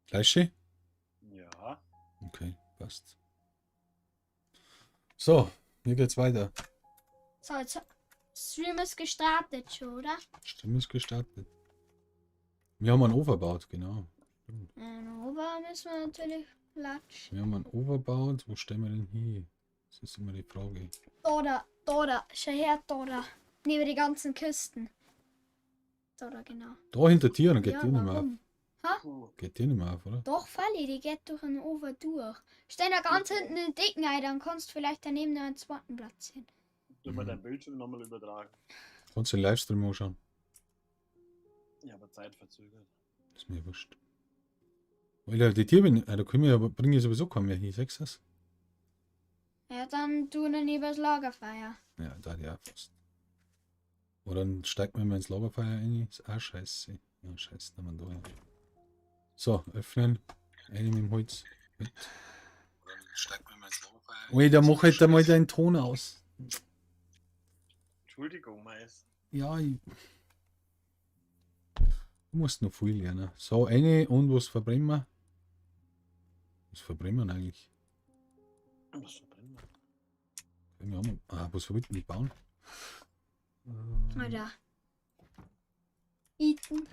Fleischi? Ja. Okay, passt. So, hier geht's weiter. So, jetzt Stream ist gestartet schon, oder? Stream ist gestartet. Wir haben einen Overbaut, genau. Stimmt. Einen Ober müssen wir natürlich klatschen. Wir haben einen Overbaut. Wo stellen wir denn hin? Das ist immer die Frage. Da, da, da, da. Schau her, da, da. Neben die ganzen Kisten. Da, da, genau. Da hinter dir, dann geht Ja, die nicht mehr auf. warum? Puh. Geht die nicht mehr auf, oder? Doch, Falli, die geht durch den Over durch. Stell da ganz hinten den dicken ein, dann kannst du vielleicht daneben noch einen zweiten Platz hin. Tu mal Mhm. dein Bildschirm nochmal übertragen. Kannst du den Livestream anschauen? Ja, aber Zeit verzögert. Das ist mir wurscht. Alter, die Tiere, da können wir, ja- bringe ich sowieso keinen mehr hin, sagst du das? Ja, dann tu dann lieber das Lagerfeuer. Ja, da die auch fast. Oder dann steigt man immer ins Lagerfeuer rein. Ist auch scheiße. Ja, scheiße, da man da hin. So, öffnen. Eine mit dem Holz. Mit. Alter, mach halt einmal deinen Ton aus. Entschuldigung, Mais. Ja, ich. Du musst noch viel lernen. So, eine und was verbrennen wir? Was verbrennen wir eigentlich? Was verbrennen wir? Können wir auch mal- Ah, was will ich bauen? Oder? Eaten.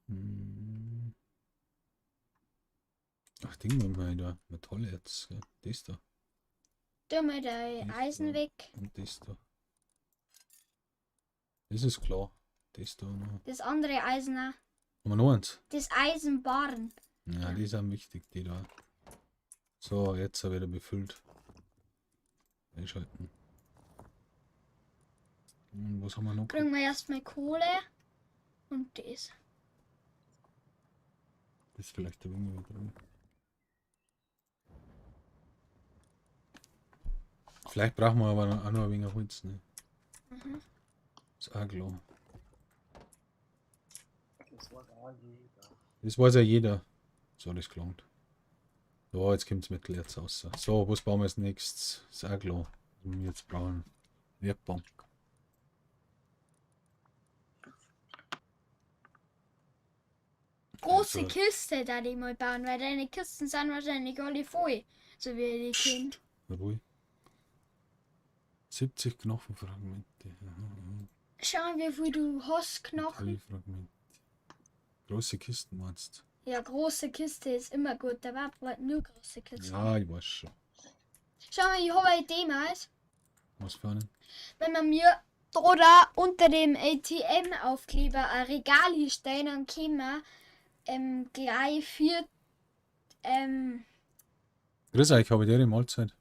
Hm. Ach, Ding haben wir da. Metallerz, gell? Das da. Tu mal dein Nicht Eisen wahr. weg. Und das da. Das ist klar. Das da noch. Das andere Eisen auch. Haben wir noch eins? Das Eisenbarren. Ja, die sind wichtig, die da. So, jetzt wieder befüllt. Einschalten. Und was haben wir noch? Kriegen wir erstmal Kohle. Und das. Das ist vielleicht der Wunde drin. Vielleicht brauchen wir aber auch noch ein wenig Holz, ne? Mhm. Ist auch klar. Das weiß auch jeder. Das weiß ja jeder. So, das klingt. So, jetzt kommt's mit Lerz raus. So, was bauen wir als nächstes? Ist auch klar. Was wir jetzt brauchen. Werkbank. Große Also- Kiste da die mal bauen, weil deine Kisten sind wahrscheinlich alle voll. So wie ich die kenne. Ruhig. 70 Knochenfragmente. Aha, aha. Schau, wie viel du hast, Knochen. Metallfragmente. Große Kisten meinst Ja, große Kiste ist immer gut. Der Wab wollte nur große du? Kisten. Ja, ich weiß schon. Schau mal, ich habe eine Idee, Mais. Was für einen? Wenn man mir da, da unter dem ATM-Aufkleber ein Regal hinstellen, dann können wir gleich vier Grüß euch, habe ich dir die Mahlzeit.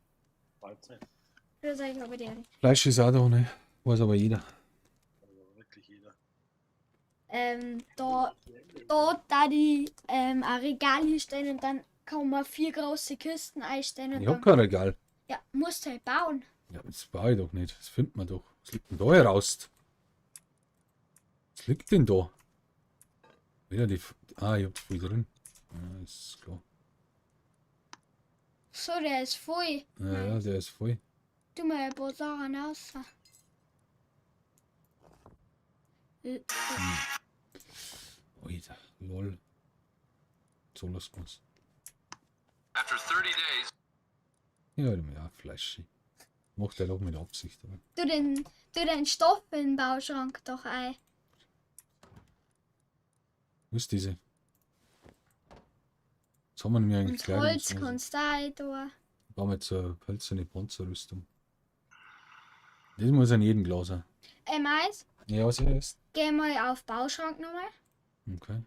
Mahlzeit. das sag ich aber dir. Fleisch ist auch da, ne? Weiß aber jeder. Also wirklich jeder. Da, da, da die ein Regal hinstellen und dann kann man vier große Kisten einstellen. Und Ich hab dann, kein Regal. ja, musst halt bauen. Ja, das baue ich doch nicht. Das findet man doch. Was liegt denn da heraus? Was liegt denn da? Wieder die. Ah, ich hab zu viel drin. Ja, ist klar. So, der ist voll. Ja, ja, der ist voll. Tu mal ein paar Sachen raus. Alter, lol. So lässt man's. After 30 days, Ja, ja, Fleisch. Macht er doch mit Absicht, aber. Tu den Stoff in den Bauschrank doch ein. Wo ist diese? Was haben wir nämlich eigentlich Und gleich? Holz kannst du auch rein tun. Bauen wir jetzt eine hölzerne Panzerrüstung. Das muss an jedem Glas sein. Mais, Ja, was ist? geh mal auf Bauschrank nochmal. Okay.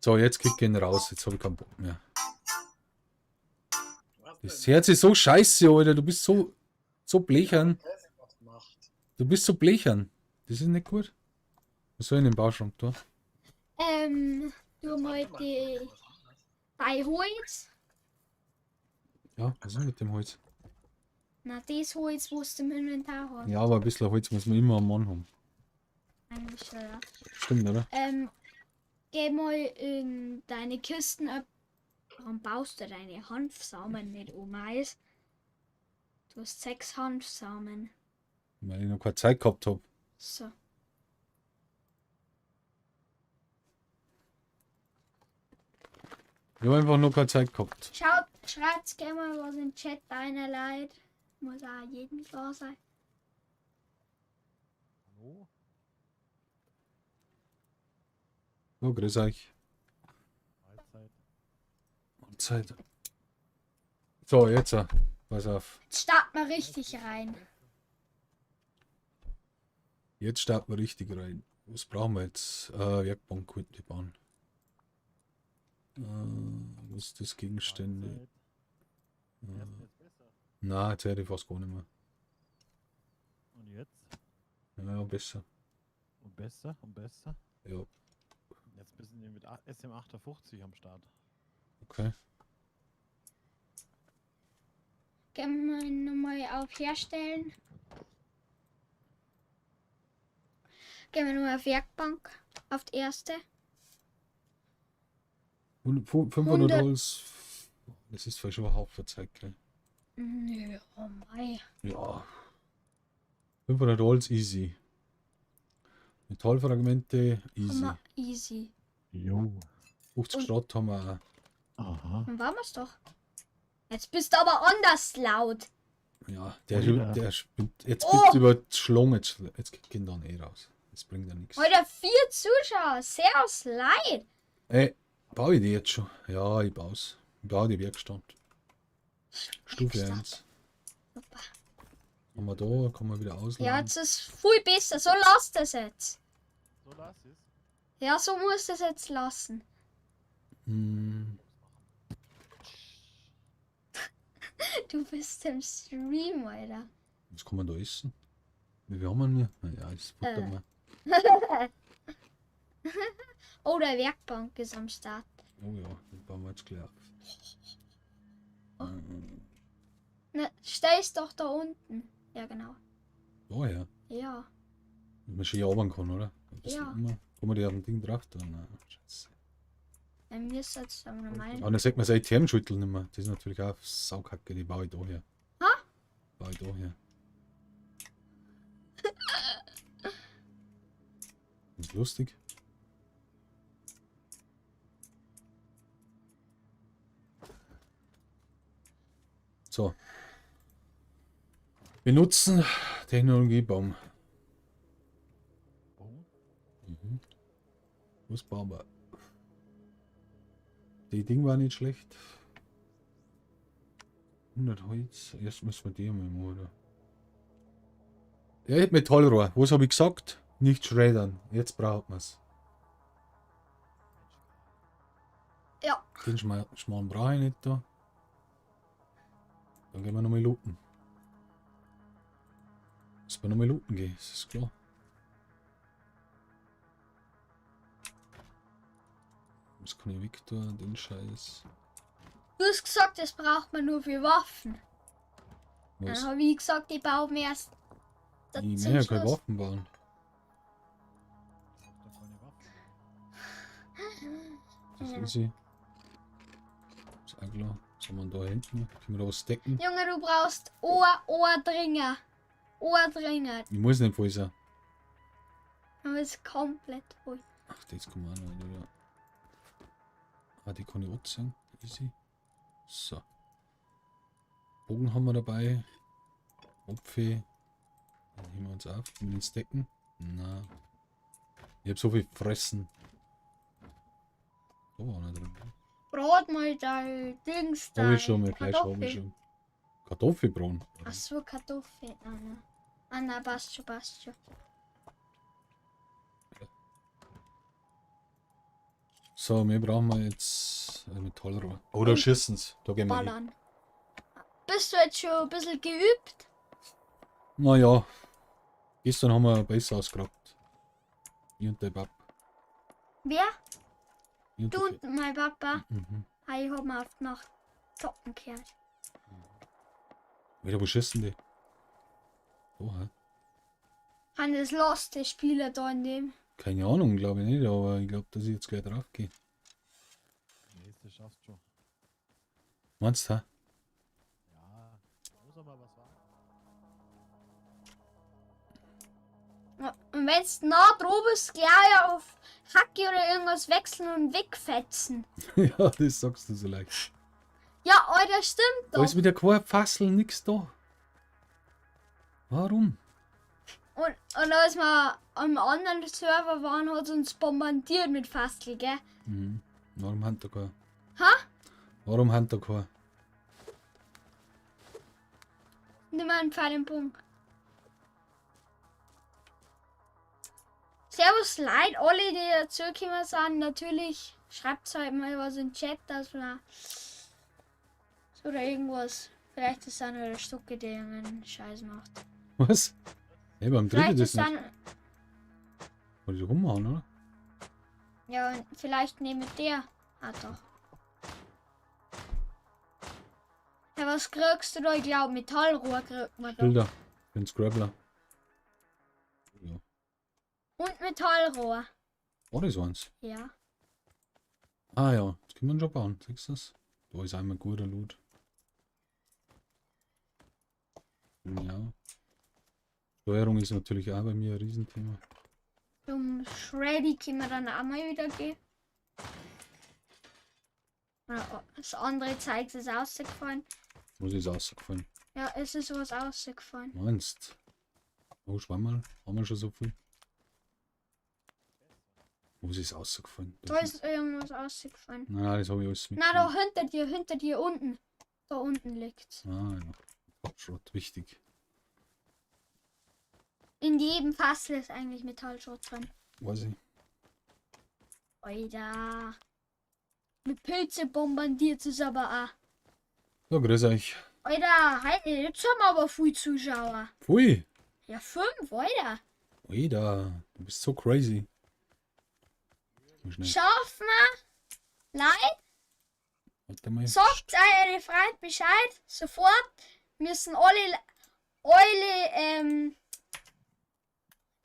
So, jetzt kick ich ihn raus. Jetzt habe ich keinen Bock mehr. Was Das Herz ist so scheiße, Alter. Du bist so, so blechern. Was gemacht? Du bist so blechern. Das ist nicht gut. Was soll ich in den Bauschrank tun? Tu mal die bei Holz. Ja, was ist mit dem Holz? Na, das Holz, was du im Inventar hast. Ja, aber ein bisschen Holz muss man immer am Mann haben. Eigentlich schon, ja. Stimmt, oder? Geh mal in deine Kisten ab. Warum baust du deine Hanfsamen nicht um, Mais? Du hast 6 Hanfsamen. Weil ich noch keine Zeit gehabt habe. So. Ich habe einfach nur keine Zeit gehabt. Schaut, schreibt's gerne mal was in den Chat einer Leid. Muss auch jedem klar sein. Hallo? So, grüß euch. Mahlzeit. Zeit. So, jetzt. Pass auf. Jetzt starten wir richtig rein. Jetzt starten wir richtig rein. Was brauchen wir jetzt? Werkbank könnte ich bauen. Was ist das Gegenstände? Mahlzeit. Erst jetzt besser. Na, jetzt hätte ich fast gar nicht mehr. Und jetzt? Ja, besser. Und besser und besser. Ja, Jetzt bist du mit SM58 am Start. okay. Gehen wir nochmal auf Herstellen. Gehen wir nochmal auf Werkbank. Auf die erste. 500 100. Holz. Das ist zwar schon ein Haufen Zeit, gell? Nö, oh mei. Ja. 500 Holz, easy. Metallfragmente, easy. Haben wir easy. Jo. 50 Und- Schrott haben wir auch. Aha. Dann waren wir's doch. Jetzt bist du aber anders laut. Ja, der, Alter. der spinnt. Jetzt Oh! bist du über die Schlung, jetzt geht dann eh raus. Das bringt ja nichts. Heute vier Zuschauer. Servus, leid. Ey, baue ich die jetzt schon? Ja, ich baue Ich baue die Werkstatt. Stufe Werkstatt. 1. Super. Haben wir da, kann man wieder ausladen. Ja, jetzt ist viel besser. So lass das jetzt. So lass es. Ja, so muss das jetzt lassen. Hm, Du bist im Stream, Alter. was kann man da essen? Wie viel haben wir denn? Naja, das futtert man. Oh, der Werkbank ist am Start. Oh ja, das bauen wir jetzt gleich auf. Na, stell's doch da unten. Ja, genau. Oh ja, Ja. dass man schön runter kann, oder? Ein bisschen Ja. Immer. Kann man die auf dem Ding drauf tun? Nein, scheiße. Dann müsst ihr jetzt am normalen. Ah, dann sieht man das ATM-Schüttel nicht mehr. Das ist natürlich auch Saukacke, die baue ich da her. Ha? Baue ich da her. Ist lustig. So. Benutzen Technologiebaum. Boom. Mhm. Was bauen wir? Die Ding war nicht schlecht. 100 Holz. Erst müssen wir die einmal machen, oder? Ja, Metallrohr. Was habe ich gesagt? Nicht schreddern. Jetzt braucht man's. Ja. Den Schmarrn brauche ich nicht da. Dann gehen wir nochmal looten. Müssen wir nochmal looten gehen, das ist klar. Was kann ich weg da? Den Scheiß. Du hast gesagt, das braucht man nur für Waffen. Was? Dann habe ich gesagt, ich baue mir erst Ich zum will ja keine Schluss. Waffen bauen. Ich hab da keine Waffe. Das ist Ja. easy. Ist auch klar. Was haben wir denn da hinten? Können wir da was stecken? Junge, du brauchst Ohrdringer. Ohrdringer. Ich muss nicht voll sein. Du bist komplett voll. Ach, das kann man auch noch, oder? Ah, die kann ich anziehen. Easy. So. Bogen haben wir dabei. Opfe. Dann heben wir uns auf. Mit den Stecken. Na. Ich hab so viel fressen. Da war einer drin. Brot mal dein Dings da. Hab ich schon, mein Fleisch hab ich schon. Kartoffelbraten. Ach so, Kartoffel. Ah, na. Ah, na, passt schon, passt schon. So, wir brauchen wir jetzt ein Metallrohr. Oder schießen's. Da gehen wir hin. Ballern. Bist du jetzt schon ein bisschen geübt? Naja. Gestern haben wir besser ausgegrabt. Ich und der Bab. Wer? Ich und Du der und mein Papa. Mhm. Ah, ich hab mir auf die Nacht zocken gehört. Wieder, wo schießen die? Da, hä? Haben das Lost, die Spieler da in dem. Keine Ahnung, glaube ich nicht, aber ich glaube, dass ich jetzt gleich drauf gehe. Nee, das schaffst du schon. Meinst du, hä? Ja, muss aber was wagen. Und wenn's nah dran bist, gleich auf Hacke oder irgendwas wechseln und wegfetzen. Ja, das sagst du so leicht. Ja, Alter, stimmt Da doch. ist wieder kein Fassel, nix da. Warum? Und als wir am anderen Server waren, hat uns bombardiert mit Fastel, gell? Mhm. Warum haben da kein? Ha? Warum haben da kein? Nimm mal einen Pfeil im Punkt. Servus Leute, alle, die dazugekommen sind, natürlich schreibt halt mal was in den Chat, dass man oder irgendwas. Vielleicht ist da nur der Stucke, der irgendeinen Scheiß macht. Was? Hey, beim dritten Vielleicht das ist nicht. dann. Wollte ich rumhauen, oder? Ja, und vielleicht nehme ich der. Ah doch. Ja, was kriegst du da? Ich glaube, Metallrohr kriegt man da. Bilder. Für den Scrabbler. Ja. Und Metallrohr. War das eins? Ja. Ah ja, das können wir schon bauen. Siehst du das? Da ist einmal guter Loot. Ja. Steuerung ist natürlich auch bei mir ein Riesenthema. Zum Shreddy können wir dann auch mal wieder gehen. Ja, das andere zeigt ist rausgefallen. Was ist rausgefallen? Ja, es ist was rausgefallen. Meinst? Oh, Schwammerl. Haben wir schon so viel? Was ist rausgefallen? Da ist irgendwas rausgefallen. Nein, nein, das habe ich alles Na, da hinter dir unten. Da unten liegt's. Ah ja. Kopfschrott, wichtig. In jedem Fassel ist eigentlich Metallschrott drin. Weiß ich. Alter. Mit Pilze bombardiert es aber auch. So, grüß euch. Alter, halt, jetzt haben wir aber viel Zuschauer. Pfui. Ja, 5, Alter. Oida, du bist so crazy. Mal schnell. Schaffen wir, Leute, Warte mal. sagt eure Freund Bescheid, sofort. Müssen alle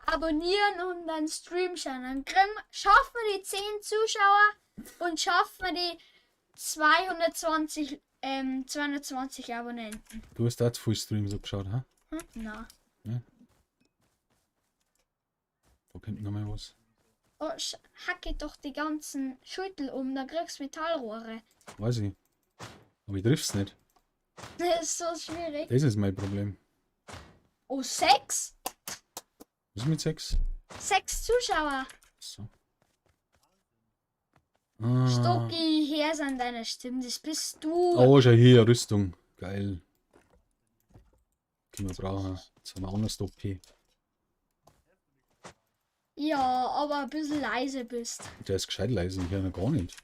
abonnieren und dann Stream schauen. Dann schaffen wir die 10 Zuschauer und schaffen wir die 220 Abonnenten. Du hast da zu viel Streams abgeschaut, ha? Hm? Na. Da kommt noch mal was. Oh, hacke doch die ganzen Schüttel um, dann kriegst du Metallrohre. Weiß ich. Aber ich triff's nicht. Das ist so schwierig. Das ist mein Problem. Oh, 6? Was ist mit 6? 6 Zuschauer. So. Ah. Stocki, her an deiner Stimme, das bist du. Oh, schau hier, Rüstung. Geil. Können wir brauchen. Jetzt haben wir anders OP. Ja, aber ein bisschen leise bist. Der ist gescheit leise, ich höre ihn gar nicht.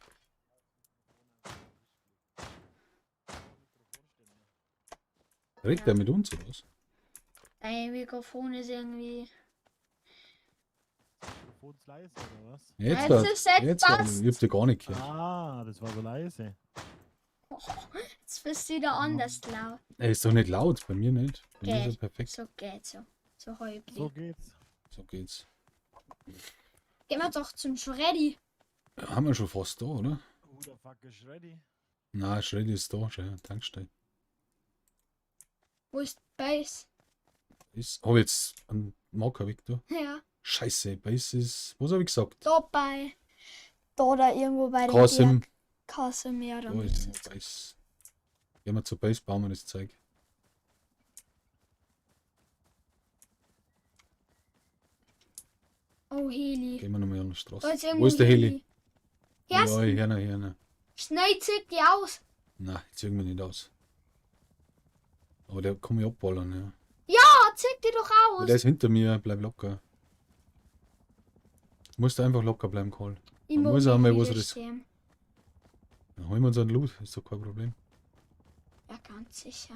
Redet der mit uns oder was? Dein Mikrofon ist irgendwie. Mikrofon ist leise, oder was? Jetzt, Jetzt ist jetzt jetzt hat- passt. ich hab dich gar nicht gehört. Ah, das war so leise. Oh, jetzt bist du wieder anders laut. Er ist doch nicht laut, bei mir nicht. Bei mir ist er perfekt. So geht's so. So halb. So geht's. So geht's. Gehen wir doch zum Shreddy. Ja, haben wir schon fast da, oder? Who the fuck is ready? Na, Shreddy ist da, schon, ja, Tankstelle. Wo ist Base? Ist, hab ich jetzt einen Marker weg da? Ja. Scheiße, Base ist, was hab ich gesagt? Da bei. Da oder irgendwo bei den Kasim. Berg. Kasim, ja, da Da ist ist Base. Gehen wir zur Base, bauen wir das Zeug. Oh, Heli. Gehen wir nochmal an die Straße. Da ist irgendwo Wo ist der Heli? Ja, Ja, hier, hier, hier. schnell zieh die aus. Nein, jetzt ziehen wir nicht aus. Aber der kann mich abballern, ja. Ja, zieh die doch Aber aus. der ist hinter mir, bleib locker. Musst einfach locker bleiben, Karl. Ich Man mag muss auch nicht mal was widerstehen. Dann holen wir uns einen Loot, ist doch kein Problem. Ja, ganz sicher.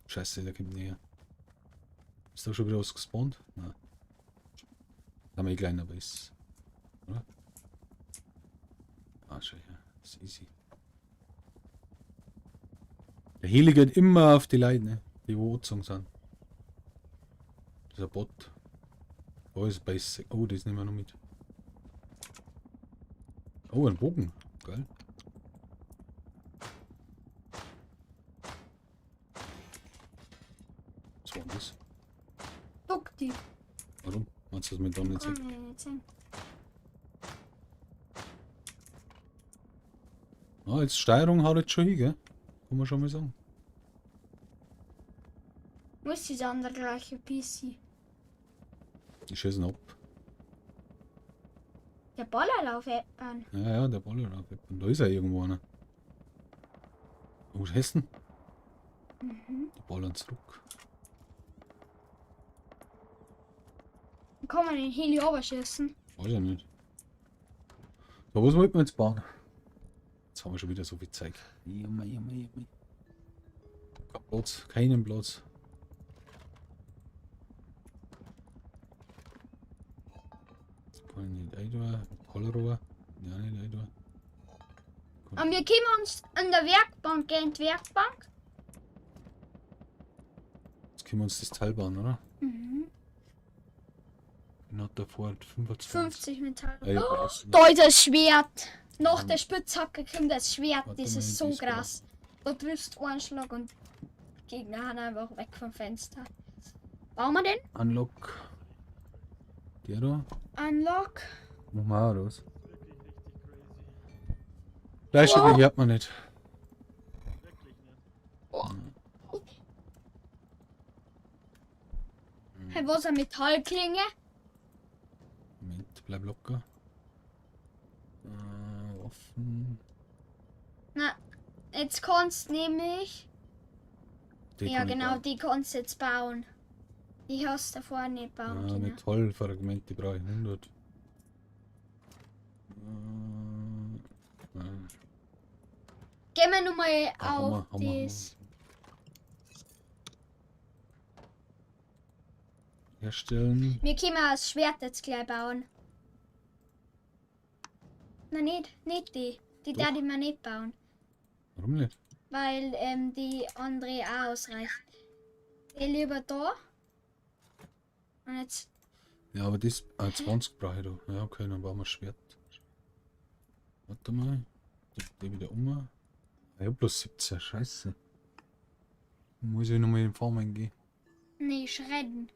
Scheiße, der kommt näher. Ist da schon wieder was gespawnt? Nein. Da haben wir eh kleiner Base. Oder? Ah, schau her. Das ist easy. Der Heli geht immer auf die Leute, ne? Die wo angezogen sind. Das ist ein Bot. Da ist Base. Oh, das nehmen wir noch mit. Oh, ein Bogen. Geil. Was war denn das? Duck die. Warum? Meinst du, dass man da nicht Kann sieht. ich nicht sehen. Ah, jetzt Steuerung haut jetzt schon hin, gell? Kann man schon mal sagen. Wo ist dieser andere gleiche PC? Die schießen ab. Der Ballerlauf an. Ja, ja, der Baller ab. Und da ist ja irgendwo einer. Wo ist Hessen? Mhm. Die ballern zurück. Dann kann man den Heli schießen. Weiß ich nicht. So, was wollten wir jetzt bauen? Jetzt haben wir schon wieder so viel Zeug. Jammer, jammer, jammer. Kein Platz, keinen Platz. Das kann ich nicht eintun. Metallrohr. Ja, nicht eintun. Und wir können uns an der Werkbank gehen, die Werkbank. Jetzt können wir uns das Teil bauen, oder? Mhm. Ich hatte davor 25. 50 Metall. Ah, ja, brauchst du Da ist das Schwert. Nach Ja. der Spitzhacke kommt das Schwert. Warte Das mal, ist so das krass. Da triffst du einen Schlag und Gegner haben einfach weg vom Fenster. Bauen wir den? Unlock. Der da. Unlock. Machen wir auch raus. Das ist wirklich richtig crazy. Fleischstücke hört man nicht. Wirklich nicht. Hey, was eine Metallklinge? Moment, bleib locker. Waffen. Na, jetzt kannst nämlich. Die Ja, kann ich genau, bauen. die kannst du jetzt bauen. Die hast du davor nicht bauen Ah, können. Metallfragmente brauche ich 100. Nein. Gehen wir nochmal Ah, haben auf wir, haben wir, haben das. wir. Herstellen. Wir können auch das Schwert jetzt gleich bauen. Na nicht, nicht die. Die Doch. darf ich mir nicht bauen. Warum nicht? Weil die andere auch ausreicht. Die lieber da. Und jetzt. Ja, aber das. Ah, 20 brauche ich da. Ja, okay, dann bauen wir Schwert. Warte mal. Die wieder um. Ah, ich hab bloß 17. Scheiße. Muss ich nochmal in den Farm gehen. Nee, schredden.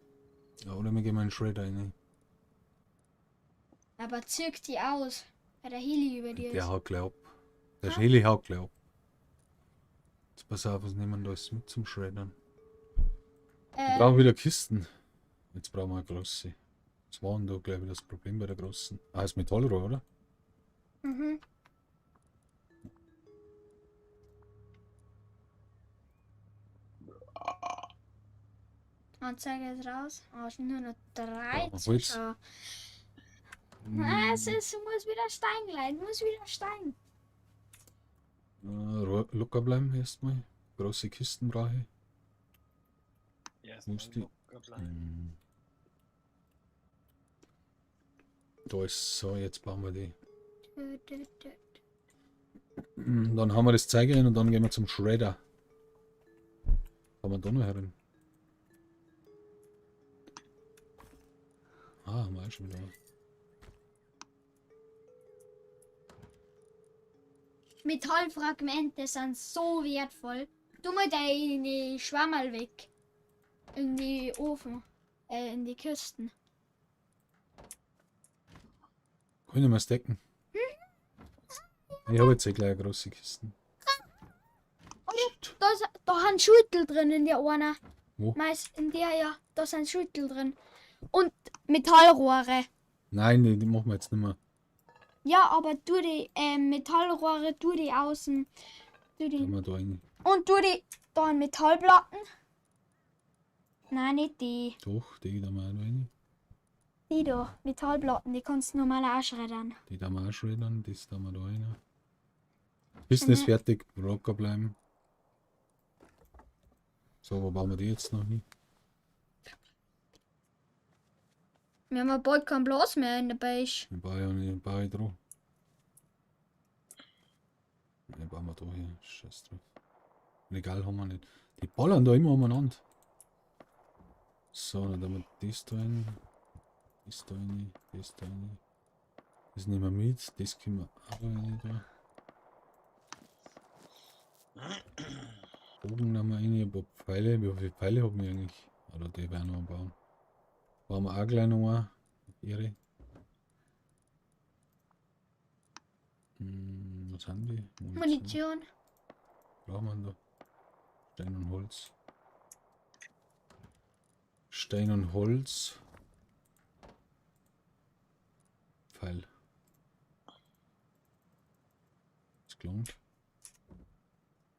Ja, oder wir gehen mal in den Shredder rein. Aber zirk die aus. Weil der Heli über dir Der ist. haut gleich ab. Der Ha? Heli haut gleich ab. Jetzt pass auf, was nehmen wir da alles mit zum Shreddern? Wir brauchen wieder Kisten. Jetzt brauchen wir eine große. Was war denn da gleich wieder das Problem bei der großen? Ah, ist Metallrohr, oder? Mhm. Anzeige ist raus. Ah, es sind nur noch drei Ja, Holz. Zuschauer. Ah, es ist, muss wieder steigen, gleich. Muss wieder steigen. Locker bleiben erstmal. Große Kisten brauche ich. Erstmal Muss die- locker bleiben. Mm. Da ist so, jetzt bauen wir die. Dö, dö, dö. Dann haben wir das Zeug rein und dann gehen wir zum Shredder. Kann man da noch herin? Ah, haben wir auch schon wieder. Metallfragmente sind so wertvoll. Tu mal deine Schwammerl weg. In die Ofen. In die Kisten. Kann ich nicht mehr stacken. Ich habe jetzt eh gleich eine große Kisten. Shit. Da, ist, da haben Schultel drin in der einer. Wo? Meist in der, ja. Da sind Schultel drin. Und Metallrohre. Nein, die machen wir jetzt nicht mehr. Ja, aber tu die Metallrohre, tu die außen. Tu die, Tun wir da rein. und tu die da an Metallplatten. Nein, nicht die. Doch, die da mal rein. Die da. Metallplatten, die kannst du normal auch schreddern. Die da mal auch schreddern, das da mal da rein. Kisten ist Mhm. fertig, locker bleiben. So, wo bauen wir die jetzt noch hin? Wir haben ja bald keinen Platz mehr in der Beige. Den baue ich, auch nicht, den baue ich drauf. Den bauen wir da hier. Scheiß drauf. Legal haben wir nicht. Die ballern da immer umeinander. So, dann haben wir das da rein. Das da rein. Das da rein. Das nehmen wir mit. Das können wir auch rein da. Bogen nehmen wir rein. Ein paar Pfeile. Wie viele Pfeile haben wir eigentlich? Oder die werden wir bauen. Bauen wir auch gleich noch einen. Ehre. Was haben die? Munition. Brauchen wir da? Stein und Holz. Stein und Holz. Pfeil. Das gelangt.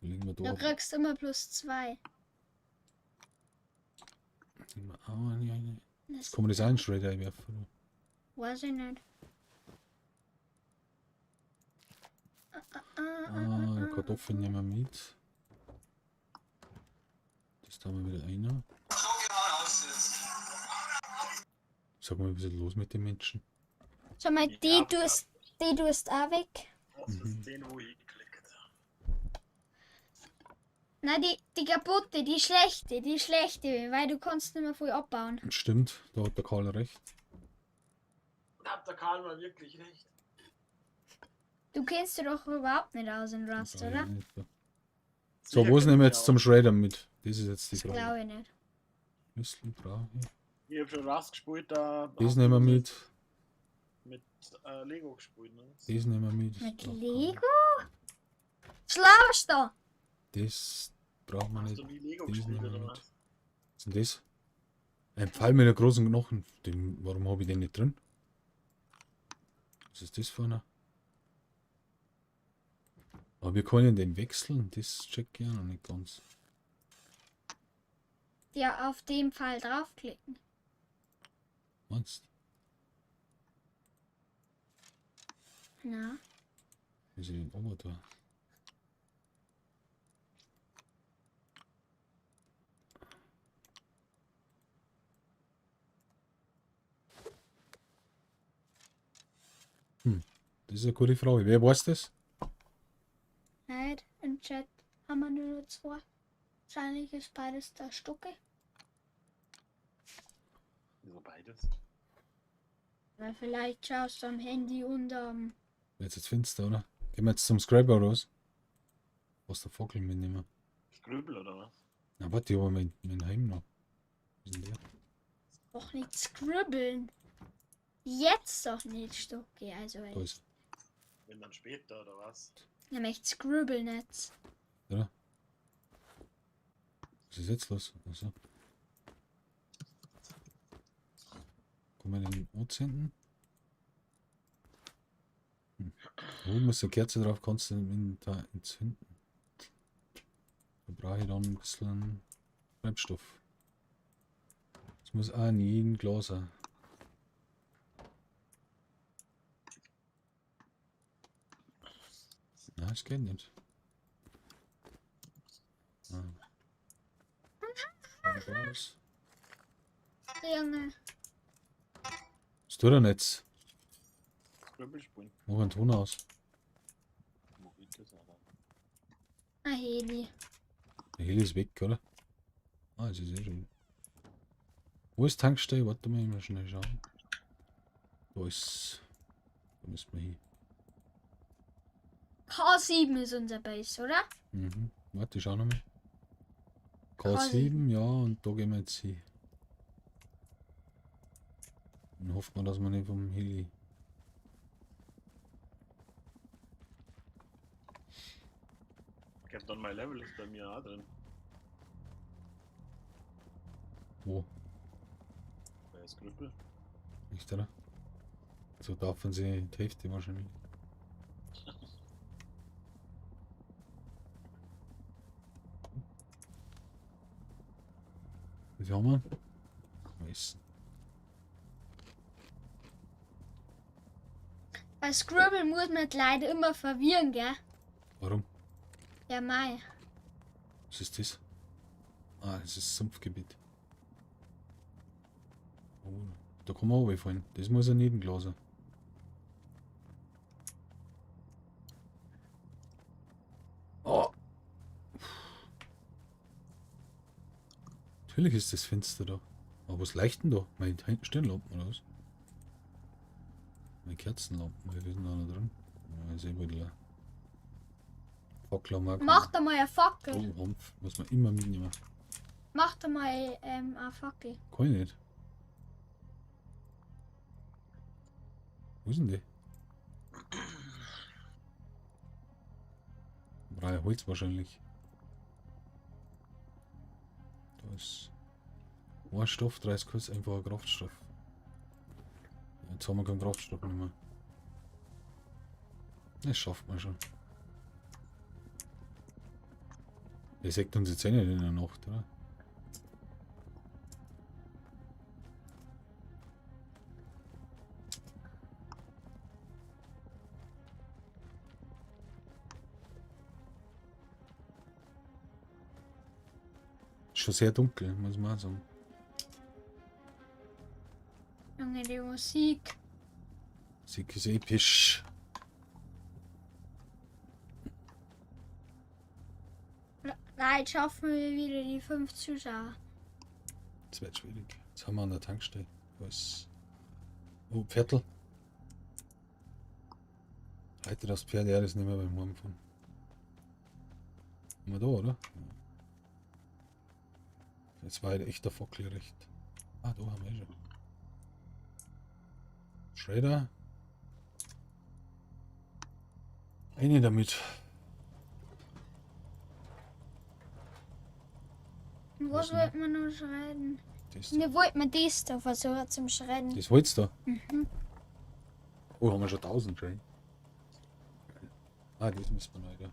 Legen wir da. Du kriegst immer +2. Legen wir auch eine rein. Das Jetzt kann man das auch in den Shredder einwerfen, oder? weiß ich nicht. Ah, Kartoffeln nehmen wir mit. Das tun wir wieder rein. Sag mal, was ist los mit den Menschen? Schau mal, Ja, die tust auch weg. Das ist den, wo ich geklickt. Nein, die kaputte, die schlechte, weil du kannst nicht mehr viel abbauen. Stimmt, da hat der Karl recht. Da hat der Karl mal wirklich recht. Du kennst dich doch überhaupt nicht aus in Rust, Da oder? nicht, da. So, Sicher was nehmen wir kennt jetzt ich zum auch. Shredder mit? Das ist jetzt die Das Frage. glaube ich nicht. Schlüssel brauche ich. Ich hab schon Rust gespielt, da. Das hab nehmen wir ich mit. Mit Lego gespielt, ne? Das nehmen wir mit. Mit Das Lego? Schlauerst du? Das brauchen wir Hast nicht. du nie Lego Das gespielt, nehmen wir oder mit. was? Was ist denn das? Ein Pfeil mit einem großen Knochen. Den, warum habe ich den nicht drin? Was ist das für einer? Aber wir können den wechseln. Das check ich auch noch nicht ganz. Ja, auf dem Pfeil draufklicken. Meinst du? Na, Wie ist denn oben da? Das ist eine gute Frage. Wer weiß das? Nicht. Im Chat haben wir nur noch zwei. Wahrscheinlich ist beides der Stucke. Wieso beides? Weil vielleicht schaust du am Handy und am. Jetzt ist finster, oder? Gehen wir jetzt zum Scrabber oder was? Was der Fackel mitnehmen? Scribble oder was? Na warte, ich habe mein Heim noch. Was ist denn der? Doch nicht scribbeln. Jetzt doch nicht, Stucke. Also, Da ist Wenn dann später oder was? ich möchte scribbeln jetzt. Oder? Was ist jetzt los? Achso. Kommen wir den anzünden? Oben ist eine Kerze drauf, kannst du den da entzünden. Da brauche ich dann ein bisschen Treibstoff. Das muss auch in jedem Glas sein. Nein, das geht nicht. Ah. Raus. Junge. Was tut er denn jetzt? Scribble spielen. Mach einen Ton aus. Wo geht das aber? Ein Heli. Der Heli ist weg, oder? Ah, es ist eh schon. Wo ist Tankstelle? Warte mal, ich muss schnell schauen. Da ist. Da müssen wir hin. K7 ist unser Base, oder? Mhm. Warte, ich schau nochmal. K7, ja, und da gehen wir jetzt hin. Dann hoffen wir, dass wir nicht vom Heli. Ich hab dann mein Level ist bei mir auch drin. Wo? Bei Scribble. Nicht, oder? So darf sie die Hälfte wahrscheinlich. Wie viel haben wir? Essen. Bei Scribble muss man die Leute immer verwirren, gell? Warum? Ja, mei. Was ist das? Ah, es ist Sumpfgebiet. Oh, da kann man runterfallen. Das muss ein Niedenglas sein. Oh. Natürlich ist das Fenster da. Aber was leuchten da? Meine Stirnlampen oder was? Meine Kerzenlampen, wir sind da noch drin. Ja, ist eh wohl leer. Fackel haben wir auch keine. Mach da mal eine Fackel. Oh, Hanf. Muss man immer mitnehmen. Mach da mal eine Fackel. Kann ich nicht. Wo sind die? Brauche Holz wahrscheinlich. Da ist ein Stoff, 30 Holz, einfacher Kraftstoff. Jetzt haben wir keinen Kraftstoff mehr. Das schafft man schon. Der sagt uns jetzt eh nicht in der Nacht, oder? Schon sehr dunkel, muss man auch sagen. Junge, die Musik. Musik ist episch. Nein, jetzt schaffen wir wieder die 5 Zuschauer. Das wird schwierig. Jetzt haben wir an der Tankstelle. Was? Oh, Pferdl. Heute das Pferd, ja, das nehmen wir beim Heimfahren. Haben wir da, oder? Ja. Jetzt war halt echt der Fackel recht. Ah, da haben wir eh schon. Shredder. Eine damit. Und was Was denn? wollten wir noch schreien? Das, da. Wir wollten das da versuchen zum Schreien. Das Holz da. Oh, haben wir schon 1000 schon. Ah, das müssen wir noch wieder.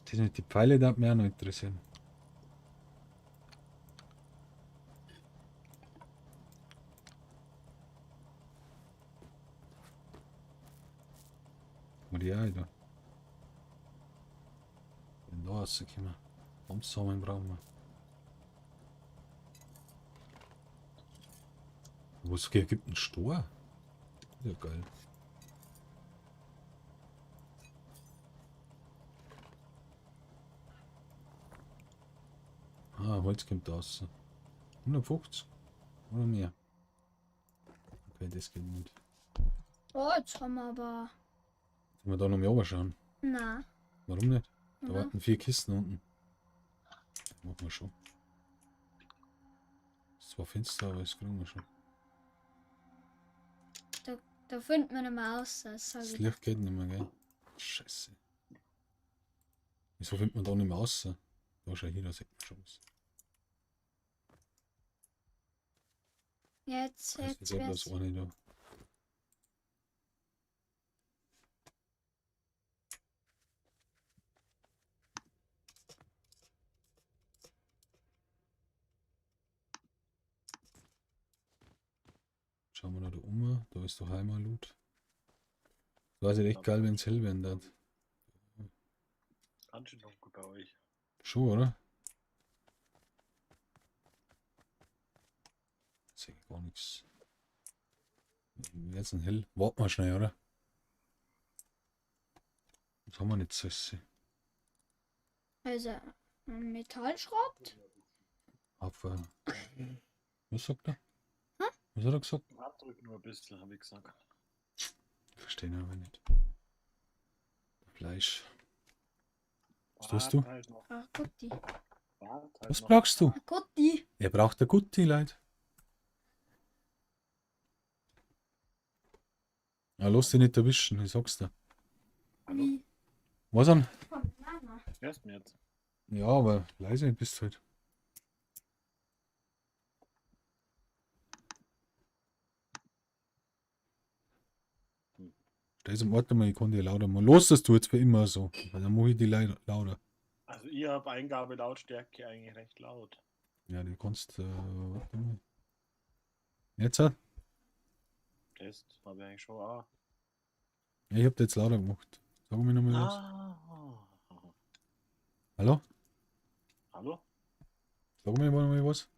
Das mit die Pfeile, da hat mich auch noch interessieren. Mal die auch da. Wenn da rauskommen. Hanfsamen brauchen wir. Was gibt einen Stor? Ja, geil. Ah, Holz kommt da raus. 150 oder mehr. Okay, das geht nicht. Oh, jetzt haben wir aber. Sollen wir da noch mehr runterschauen? Na. Warum nicht? Da Mhm. warten 4 Kisten unten. Machen wir schon. Ist zwar finster, aber das kriegen wir schon. Da findet man nicht mehr aus, das sag Das ich. Licht geht nicht mehr, gell? Scheiße. Wieso findet man da nicht mehr raus? Da schau hier, da sieht man schon was. Jetzt, Das jetzt ist ja bloß wär's. eine da. Schauen wir noch da um. Da ist doch einmal Loot. Das war echt geil, wenn es hell werden darf. Ganz schön dunkel bei euch. Schon, oder? Sehe ich gar nichts. Jetzt ein hell. Warten wir schnell, oder? Was haben wir nicht so? Also, ein Metallschrott? Abfall. Was sagt er? Was hat er gesagt? Abdrück nur ein bisschen, habe ich gesagt. Verstehe ihn aber nicht. Fleisch. Was tust du? Wart halt noch, Ach, Gutti. wart halt Was noch. brauchst du? Gutti. Er braucht eine gute Leute. Ja, lass dich nicht erwischen, ich sag's dir. Hallo? Wie? Was an? Von Mama. Hörst du mir jetzt? Ja, aber leise bist du halt. Da ist am Ort einmal, ich kann die lauter machen. Los, das tut jetzt für immer so. Weil dann mache ich die lauter. Also ich habe Eingabe Lautstärke eigentlich recht laut. Ja, die kannst. Warte mal. Jetzt? Ja, Test habe ich eigentlich schon auch. ich hab die jetzt lauter gemacht. Sag mir nochmal was. Ah. Hallo? Hallo? Sag mir mal was.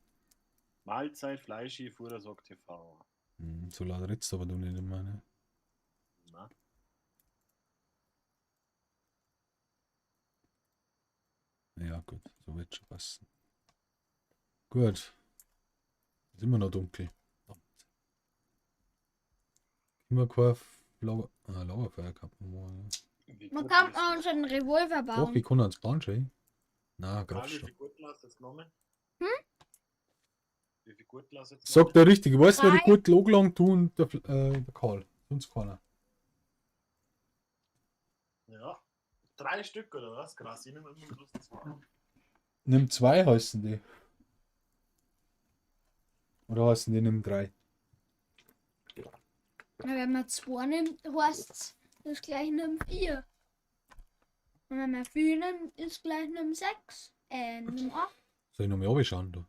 Mahlzeit, Fleischi, Fuhrersock TV. Hm, so laut redst du aber du nicht immer, ne? Na? Ja, gut, so wird schon passen. Gut. Ist immer noch dunkel. Verdammt. Immer kein Lager, ah, Lagerfeuer kann man machen. Ja. Wie Man gut kann ist auch das? schon einen Revolver Doch, bauen. ich kann ans Bauen schon. Na, Karli, Kraftstoff. wie gut hast du das genommen? Hm? Wie viel Gurtel hast du jetzt Sagt der richtig. Weißt du, wer die Drei. Gurtel angelangt, du und der Karl. Sonst keiner. Ja. Drei Stück oder was? Krass, ich nehme immer bloß zwei. Nimm zwei heißen die. Oder heißen die nimm drei? Na, wenn man zwei nimmt, heißt's, ist gleich nimm vier. Und wenn man vier nimmt, ist gleich nimm sechs. Nimm acht. Soll ich noch mal schauen da?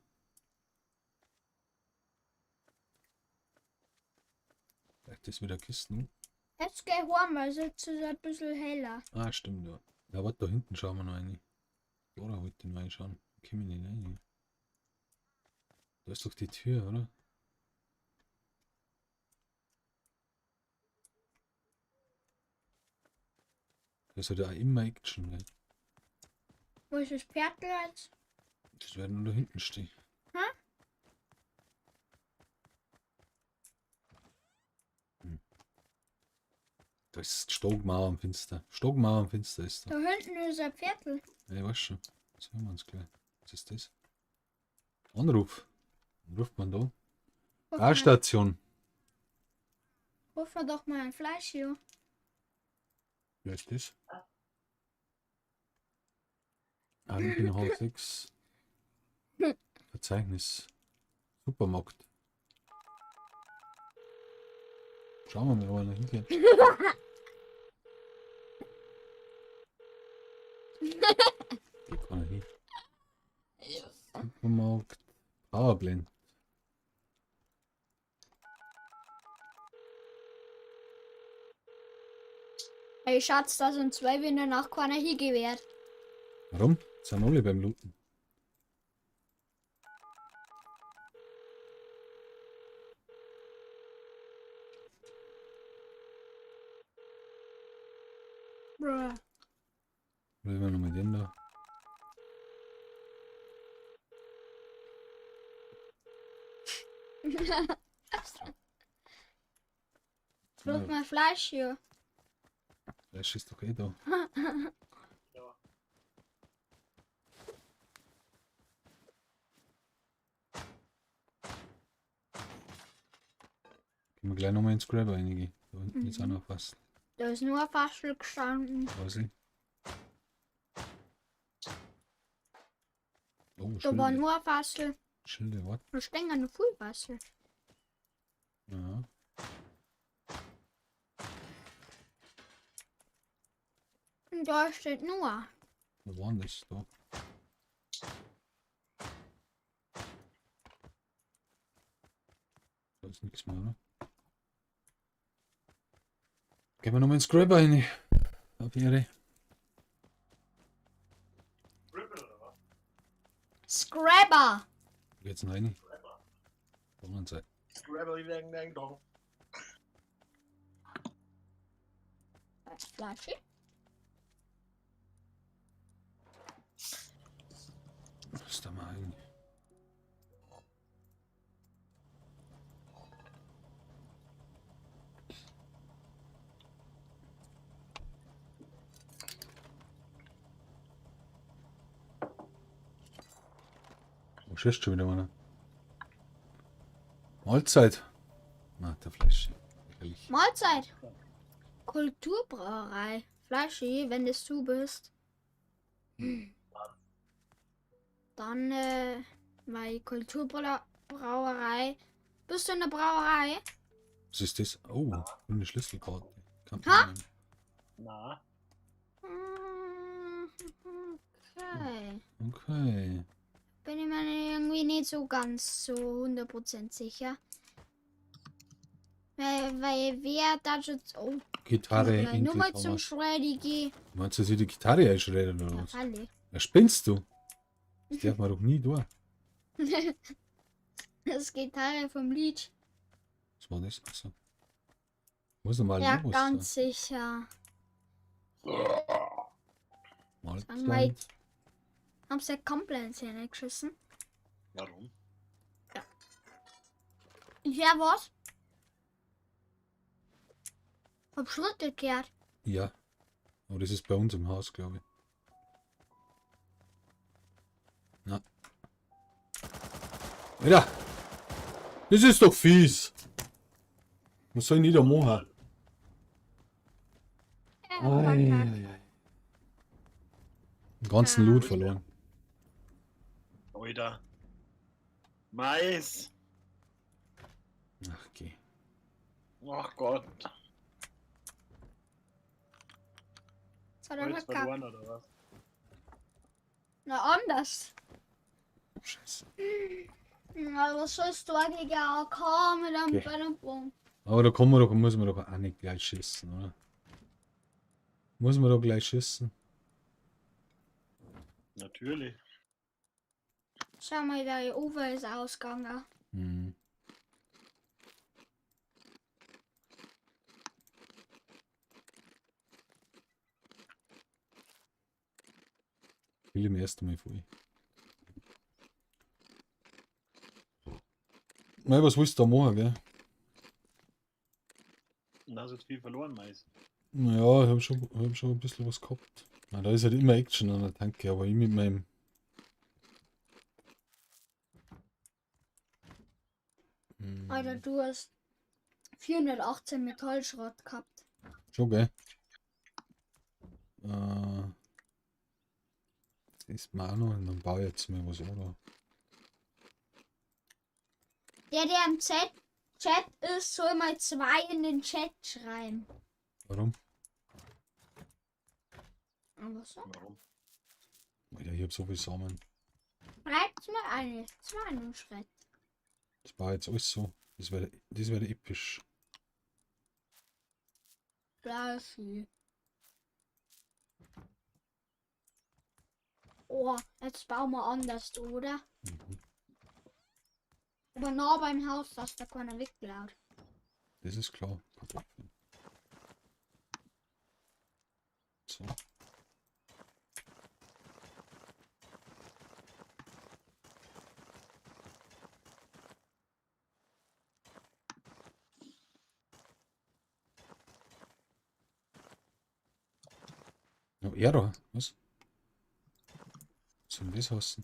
Vielleicht ist wieder Kisten. Jetzt geh ich heim, weil jetzt ist es ein bisschen heller. Ah, stimmt, ja. Ja, warte, da hinten schauen wir noch rein. Da wollte ich noch reinschauen. Da komm ich nicht rein. Da ist doch die Tür, oder? Da ist halt auch immer Action, gell? Wo ist das Pferd jetzt? Das werden nur da hinten stehen. Hm? Hm. Da ist Stockmauer am Fenster. Stockmauer am Fenster ist da. Da hinten ist ein Viertel. Ja, ich weiß schon. Das hören wir uns gleich. Was ist das? Anruf. Wann ruft man da? Ruf mal, Gasstation. ruf mal doch mal ein Fleisch hier. Wer ist das? Alpin H6. Verzeichnis. Supermarkt. Schauen wir mal, wo er hingeht. Hier kann er hin. Supermarkt. Powerblend. Ey, Schatz, da sind zwei Winde nach keiner hingewehrt. Warum? Sind alle beim Looten. Bruh. Probieren wir nochmal den da. Ruf mal Fleisch hier. Fleisch ist doch eh da. Ja. Können wir gleich nochmal ins Grabber reingehen. Da hinten ist auch noch was. Da ist nur ein Fassel gestanden. Weiß ich. Oh, Da war Schilde. nur ein Fassel. Schilde, was? Da stehen ja noch viel Fassel. Ja. Und da steht nur. Wo war denn das da? Da ist nichts mehr, oder? Gehen wir nochmal ins Grabber rein. Auf Ehre. Ripple oder was? Scrabber! Wo geht's denn rein? Auf der anderen Seite. Scrabble dang dang dong. Flasche. Was ist da mal eigentlich? Oh, schießt schon wieder einer. Mahlzeit. Na, der Fleisch. Lächerlich. Mahlzeit! Kulturbrauerei. Flaschi, wenn das du bist. Dann, bei Kulturbrauerei. Bist du in der Brauerei? Was ist das? Oh, grüne Schlüsselkarte. Kann Ha? man nehmen. Na, Okay. Okay. Bin ich mir irgendwie nicht so ganz so 100% sicher. Weil wer da schon. Oh, Gitarre, gleich Enkel nur mal zum Thomas. Shreddy geh. Meinst du, dass ich die Gitarre einschreddern oder Ja, was? alle. Ja, spinnst du? Das darf man doch nie tun. Das Gitarre vom Lied. Was war das? Achso. Muss noch mal Ja, los ganz sicher. sein. mal- Mahlzeit. Haben sie ja komplett ins Hirn geschissen? warum? Ja, was? Hab Schritte gehört. Ja. Aber das ist bei uns im Haus, glaube ich. Na. Wieder! Das ist doch fies. Was soll ich denn da machen? Ja, verkackt. Den ganzen Loot verloren. Alter. Mais. Ach, geh. Ach Gott. Jetzt hat er Holz verkackt. verloren oder was? Na, anders. Scheiße. Na, was sollst du eigentlich AK mit einem Okay. Ballon? Aber da kann man doch, muss man doch auch nicht gleich schießen, oder? Muss man doch gleich schießen? Natürlich. Schau mal, der Uwe ist ausgegangen. Hm. Will im ersten Mal voll. Mei, was willst du da machen, gell? Und hast jetzt viel verloren, Mais. Naja, ich hab schon ein bisschen was gehabt. Na, da ist halt immer Action an der Tanke, aber ich mit meinem. Hm, Alter, du hast 418 Metallschrott gehabt. Schon, gell? Das ist mir auch noch, und dann baue ich jetzt mal was, oder? Der, der im Chat, Chat ist, soll mal zwei in den Chat schreiben. Warum? Aber so. Warum? Alter, ich hab so viel Samen. Schreibt mal eine. Zwei und schreibt. Das war jetzt alles so. Das wäre episch. Flashy. Oh, jetzt bauen wir anders, oder? Mhm. Aber nah beim Haus, dass da keiner wegklaut. Das ist klar. Kartoffeln. So. Ja, er da, was? Was soll denn das heißen?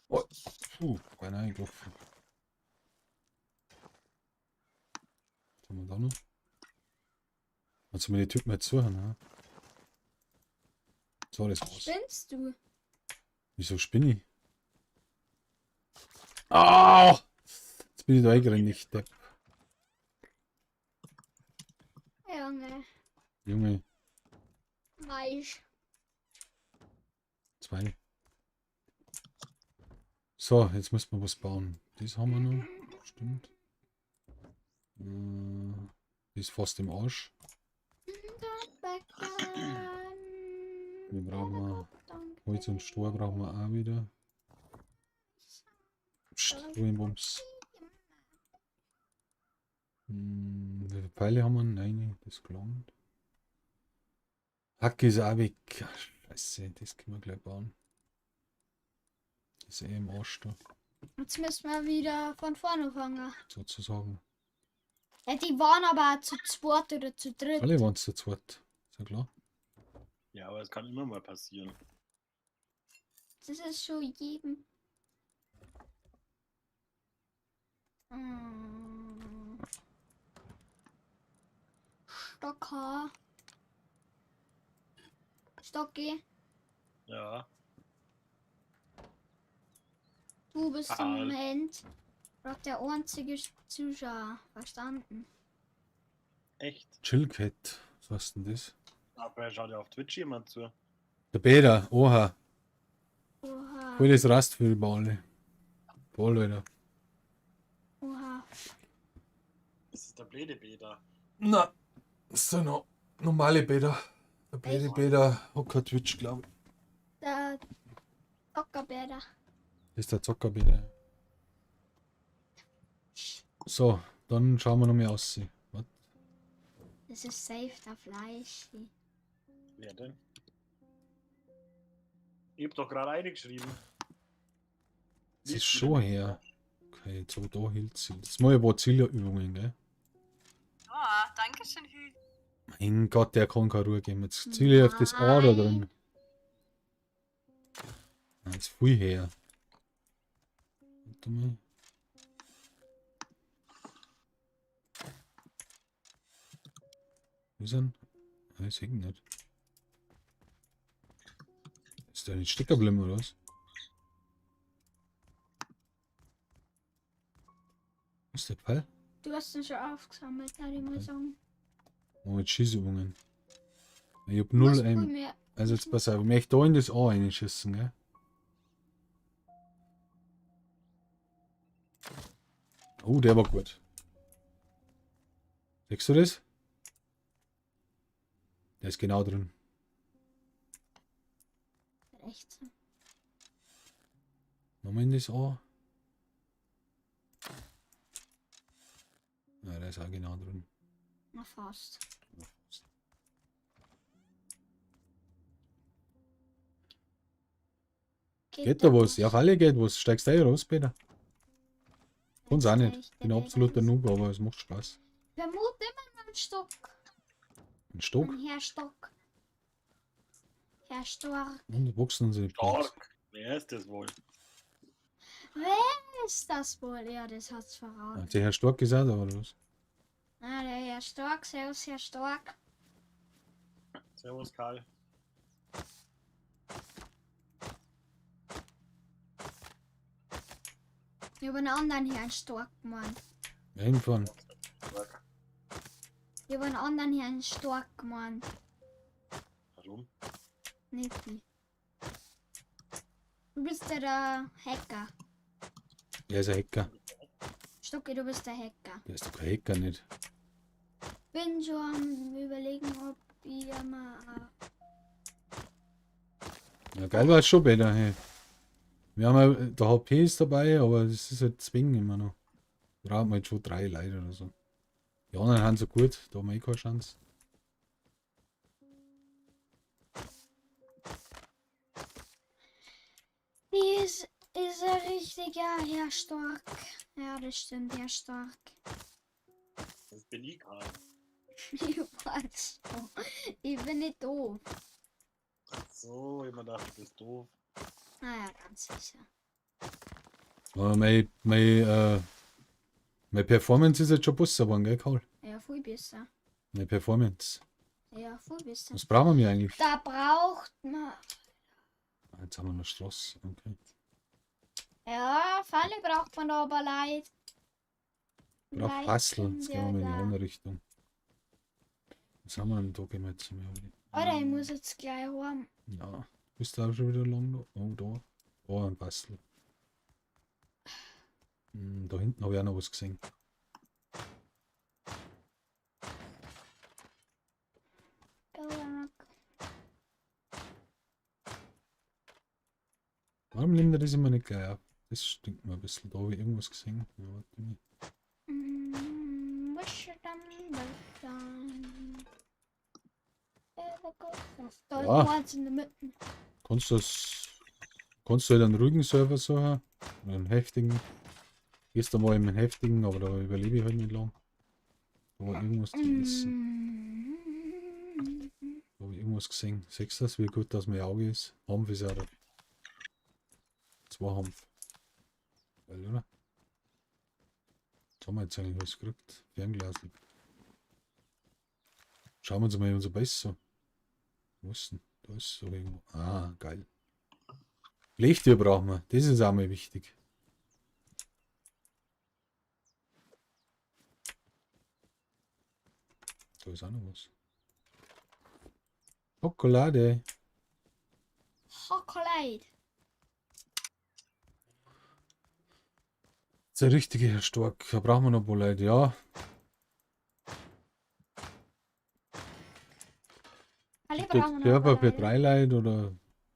Oh, puh, beinahe eingelaufen. Was haben wir da noch? Kannst du mir die Typen jetzt zuhören, ne? So, das war's. Spinnst du? Wieso spinne ich? Ah! Jetzt bin ich da eingerannt, ich Depp. Junge, Junge, weich. zwei. So, jetzt müssen wir was bauen. Das haben wir noch. Stimmt. Die ist fast im Arsch. Wir brauchen Holz und Stroh brauchen wir auch wieder. Psst, Ruhe im Bums. Wie viele Pfeile haben wir? Nein, das gelangt. Hacke ist auch weg. Ach, Scheiße, das können wir gleich bauen. Das ist eh im Arsch da, Jetzt müssen wir wieder von vorne fangen. sozusagen. Ja, die waren aber zu zweit oder zu dritt. Alle waren zu zweit. Ist ja klar. Ja, aber es kann immer mal passieren. Das ist schon jedem. Stocker. Stocki, Ja. du bist im Karl. Moment gerade der einzige Zuschauer. Verstanden. Echt. Chillcat. Was heißt denn das? Aber schaut ja auf Twitch jemand zu. Der Peter, oha. Oha. Voll das Rast für die Balle. Voll, Alter. Oha. Das ist der blöde Peter. Na, das sind noch normale Peter. Der blöde Peter hat kein Twitch, glaube ich. Der Zockerbäder. Das ist der Zockerpeter. So, dann schauen wir noch mal aus. Was? Das ist safe, der Fleisch. Wer denn? Ich hab doch gerade eingeschrieben. Das ist schon her. Okay, jetzt aber da hielt Das mache ich aber Zielübungen, gell? Oh, danke schön, Hü. Mein Gott, der kann keine Ruhe geben. Jetzt ziele ich auf das A da drin. Ah, ist viel her. Warte mal. Wo ist er? Ah, ich seh ihn nicht. Ist der nicht stecken geblieben oder was? Wo ist der Pfeil? Du hast ihn schon aufgesammelt, würde ich mal Okay. sagen. Oh, mit Schießübungen. Ich hab Du null hast viel Aim. mehr. Also jetzt pass auf, ich möchte da in das A reinschießen, gell? Oh, der war gut. Siehst du das? Der ist genau drin. Rechts. Nochmal in das A. Ja, der ist auch genau drin. Na fast. Geht da was? Ja, auf alle geht was. Steigst du eh raus, Peter? Kann's auch nicht. Bin ein absoluter Noob, aber es macht Spaß. Vermute immer noch einen Stock. Ein Stock Ein Herr Stock. Herr Stork. und wachsen unsere Pflanzen. Stark. Wer ist das wohl? Wer ist das wohl? Ja, das hat's verraten. Hat der Herr Stork gesagt, oder was? Ah, der Herr Stork, servus Herr Stork. Servus, Karl. Ich habe einen anderen Herrn Stork gemeint. Hinfahren. Stark. Ich habe einen anderen Herrn Stork gemeint. Warum? Nicht die. Du bist ja der Hacker. Der ist ein Hacker. Stocki, du bist der Hacker. Der ist doch kein Hacker nicht. Bin schon am Überlegen, ob ich mal. Ja, geil war es schon, Peter. Hey. Wir haben ja, der HP ist dabei, aber das ist halt zwingen immer noch. Brauchen wir jetzt schon drei Leute oder so. Die anderen haben so gut, da haben wir eh keine Chance. Die ist ein richtiger Herr Stork. Ja, das stimmt, Herr Stork. Das bin ich, Karl. Ich weiß schon. Ich bin nicht doof. Ach so, immer dachte, du bist doof. Naja, ganz sicher. Aber meine Performance ist jetzt schon besser geworden, gell, Karl? Ja, viel besser. Meine Performance. Ja, viel besser. Was brauchen wir eigentlich? Da braucht man. Ah, jetzt haben wir noch Straße. Okay. Ja, Falle braucht man da aber leid. Braucht Leid Hassel. Jetzt gehen wir mal in die da. andere Richtung. Was haben wir denn da? Gehen wir jetzt mal. Alter, ich muss jetzt gleich heim. Ja. Bist du auch schon wieder lang da? Oh, da. Oh, ein Bastel. Da hinten habe ich auch noch was gesehen. Warum nimmt er das immer nicht gleich ab? Das stinkt mir ein bisschen. Da habe ich irgendwas gesehen. Ja, warte mal. Da ist Ja. eins in der Mitte. Kannst du das. Kannst du halt einen ruhigen Server suchen? Oder einen heftigen? Gehst du mal in einen heftigen, aber da überlebe ich halt nicht lang. Da war irgendwas zu essen. Da habe ich irgendwas gesehen. Siehst du das, wie gut das mein Auge ist? Hanf ist auch da. Zwei Hanf. Geil, oder? Was haben wir jetzt eigentlich alles gekriegt? Fernglas. Schauen wir uns mal unser Base so. Wo ist denn? Da ist so irgendwo. Ah, geil. Blechtür brauchen wir. Das ist auch mal wichtig. Da ist auch noch was. Schokolade. Schokolade. Das ist der richtige Herr Stork. Da brauchen wir noch ein paar Leute, ja. Alle Gibt es brauchen noch Server für Leute. drei Leute oder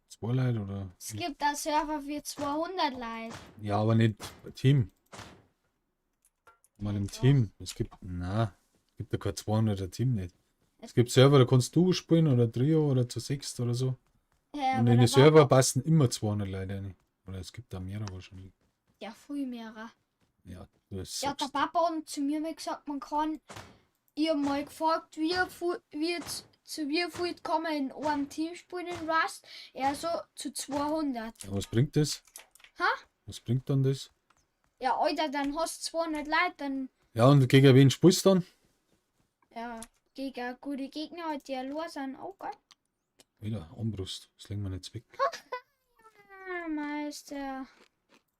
zwei Leute oder. Es gibt da Server für 200 Leute. Ja, aber nicht Team. Mal im Ja, doch. Team. Es gibt. Na, es gibt ja kein 200er Team nicht. Es gibt Server, da kannst du spielen oder Trio oder zu sechst oder so. Ja, Und aber in da den war Server passen immer 200 Leute rein. Oder es gibt da mehrere wahrscheinlich. Ja, viel mehrer. Ja, du Ja, der sagst. Papa hat zu mir mal gesagt, man kann. Ich hab mal gefragt, wie zu wie viel kann man in einem Team spielen in Rust? Er so, zu 200. Ja, was bringt das? Ha? Was bringt dann das? Ja, Alter, dann hast du 200 Leute, dann, Ja, und gegen wen spielst du dann? ja, gegen gute Gegner, halt, die allein sind, auch geil. Wieder Armbrust. Das legen wir nicht weg. Ah, Meister.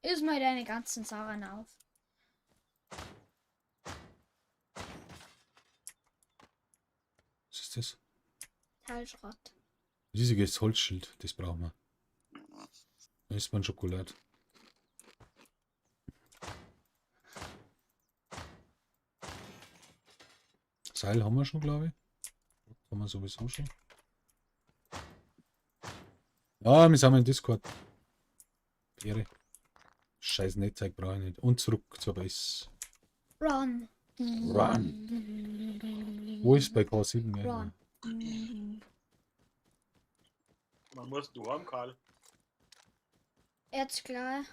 Iss mal deine ganzen Sachen auf. Was ist das? Teilschrott. Riesiges Holzschild, das brauchen wir. Da isst man Schokolade. Seil haben wir schon, glaube ich. Haben wir sowieso schon. Ja, wir sind im Discord. Ehre. Scheiß Netzwerk brauche ich nicht. Und zurück zur Base. Run. Run. Wo ist bei K7? Gell? Run. Man muss du haben, Karl. Jetzt klar.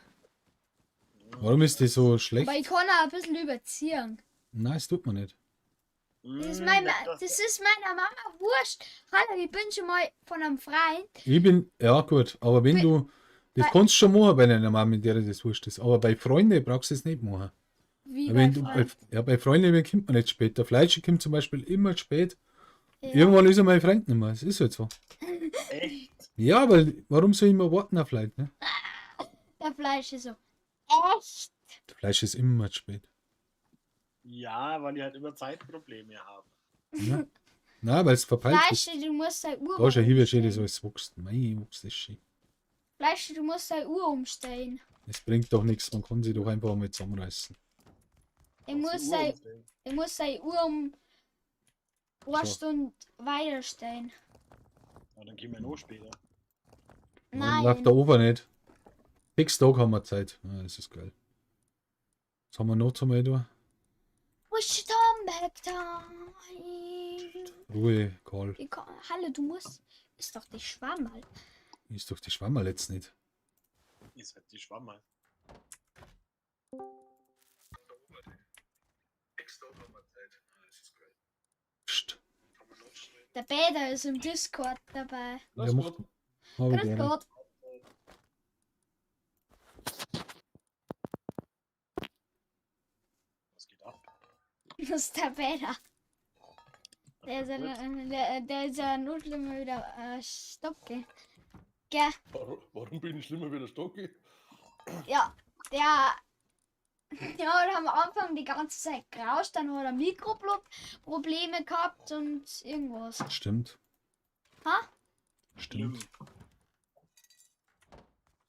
Warum ist das so schlecht? Aber ich kann auch ein bisschen überziehen. Nein, es tut man nicht. Das ist, mein, das, das ist meiner Mama wurscht. Hallo, ich bin schon mal von einem Freund. Ich bin, ja gut, aber wenn du, das Weil- kannst du schon machen bei deiner Mama, mit der das wurscht ist, aber bei Freunden brauchst du es nicht machen. Wie Weil bei wenn du, bei, Freund. ja, bei Freunden kommt man nicht spät. Der Fleischer kommt zum Beispiel immer spät. Ja. Irgendwann ist er mein Freund nicht mehr. Es ist halt so. echt? Ja, weil warum soll ich immer warten auf Leute? Ne? Der Fleisch ist so. Echt? Der Fleisch ist immer zu spät. Ja, weil die halt immer Zeitprobleme haben. Ne? Nein, weil es verpeilt Fleisch, ist. du musst deine Uhr Da ist ja hier schön, das umstellen. alles wächst. Mei, wächst das schön. Fleisch, du musst deine Uhr umstellen. Es bringt doch nichts, man kann sie doch einfach mal zusammenreißen. Ich Auf die muss Uhr deine umstellen. ich muss deine Uhr um eine So. Stunde weiterstellen. Ja, dann gehen wir noch später. Nein. Nein. Läuft der Ober nicht. 6 Tage haben wir Zeit. Ja, das ist geil. Was haben wir noch zum da? Wish turn back time. Ruhe, Karl. Ich kann, hallo, du musst. Ist doch die Schwammerl. Ist doch die Schwammerl jetzt nicht. Ist halt die Schwammerl. Psst. Der Peter ist im Discord dabei. Ja, macht. Hab ich Grüß gerne. Gott. Was geht ab? Das ist der Peter. Der ist ja, der ist ja noch schlimmer wieder Stocke. Gell? Warum bin ich schlimmer wie der Stocki? Ja, der. Der hat am Anfang die ganze Zeit gerauscht, dann hat er Mikroprobleme gehabt und irgendwas. Stimmt. Ha? Stimmt. Schlimm.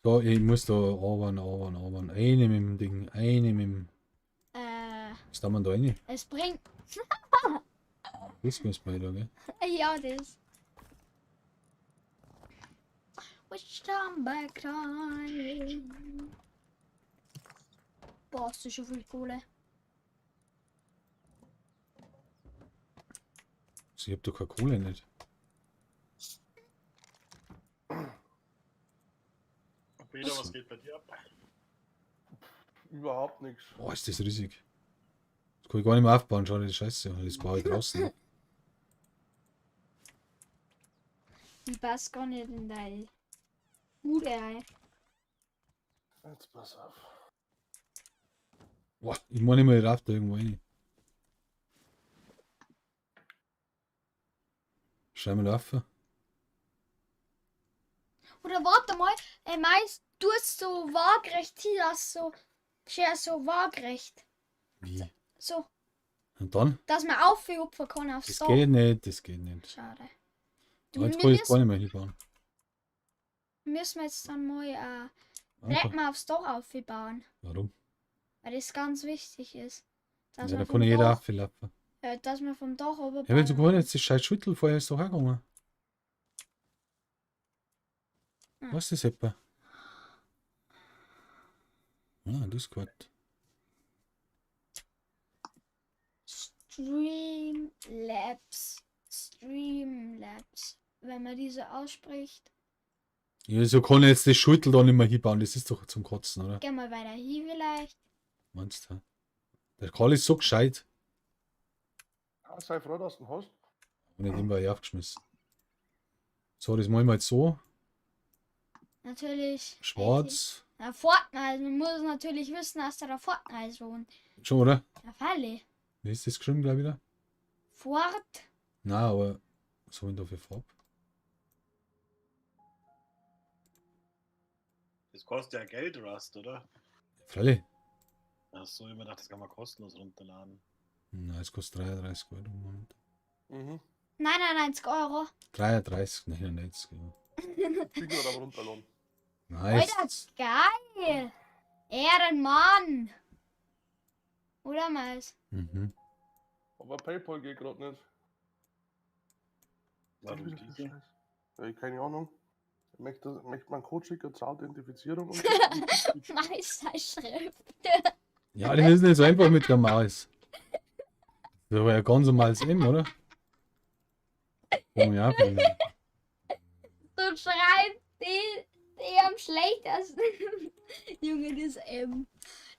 So, ich muss da arbeiten, arbeiten, arbeiten. Eine mit dem Ding, eine mit dem. Was da man da rein? Es bringt. Das muss man da, gell? Ja, das. Wish turn back time. Boah, hast du schon viel Kohle? Also, ich hab doch keine Kohle nicht. Peter, was geht bei dir ab? Überhaupt nichts. Boah, ist das riesig. Das kann ich gar nicht mehr aufbauen, schau dir die Scheiße an. Das baue ich draußen. Ich pass gar nicht in deine Bude ein. Jetzt pass auf. Boah, ich meine immer, ich rauf da irgendwo rein. Schau mal auf. Oder warte mal, meist tust so waagerecht hier, das so, schön so waagerecht. Wie? So, Und dann? dass man aufhupfen kann aufs Das Dach. geht nicht, das geht nicht. Schade. Aber Du, jetzt wir kann ich es gar müssen, nicht mehr hinbauen. müssen jetzt dann mal Anker. direkt mal aufs Dach aufbauen, Warum? weil das ganz wichtig ist. Dass Ja, man da kann vom ja jeder Dach, auflaufen. dass man vom Dach Ja, wenn du runterbauen. gar nicht das scheiß Schüttel vorher ist doch auch gegangen. Hm. Was ist das etwa? Ah, Discord. Streamlabs. Streamlabs. Wenn man diese ausspricht. Ja, so kann ich jetzt das Schüttel da nicht mehr hinbauen. Das ist doch zum Kotzen, oder? Geh mal weiter hier vielleicht. Meinst du? Der Karl ist so gescheit. Ah, sei froh, dass du ihn hast. Und in dem war ich aufgeschmissen. So, das machen wir jetzt so. Natürlich. Schwarz. Na, Fortnite. Man muss natürlich wissen, dass da der Fortnite wohnt. Schon, oder? Na, Falle. Wie ist das geschrieben gleich wieder? Fort. Na, aber was haben wir da für Farbe? Das kostet ja Geld, Rust, oder? Freilich. Ach so, ich mir gedacht, das kann man kostenlos runterladen. Na, es kostet 33 Euro im Moment. Mhm. 99 Euro. 33, 99, ja. Ich gerade am runterladen. Nice. Alter, geil. Ehrenmann. Oder Mais? Mhm. Aber PayPal geht gerade nicht. Warum diese? Ja, ich keine Ahnung. Ich möchte man Code schicken zur Authentifizierung und so. Mais, sei Schrift. Ja, das ist nicht so einfach mit der Maus. Das war ja ganz normales M, oder? Oh ja, Du schreibst die am schlechtesten. Junge, das M.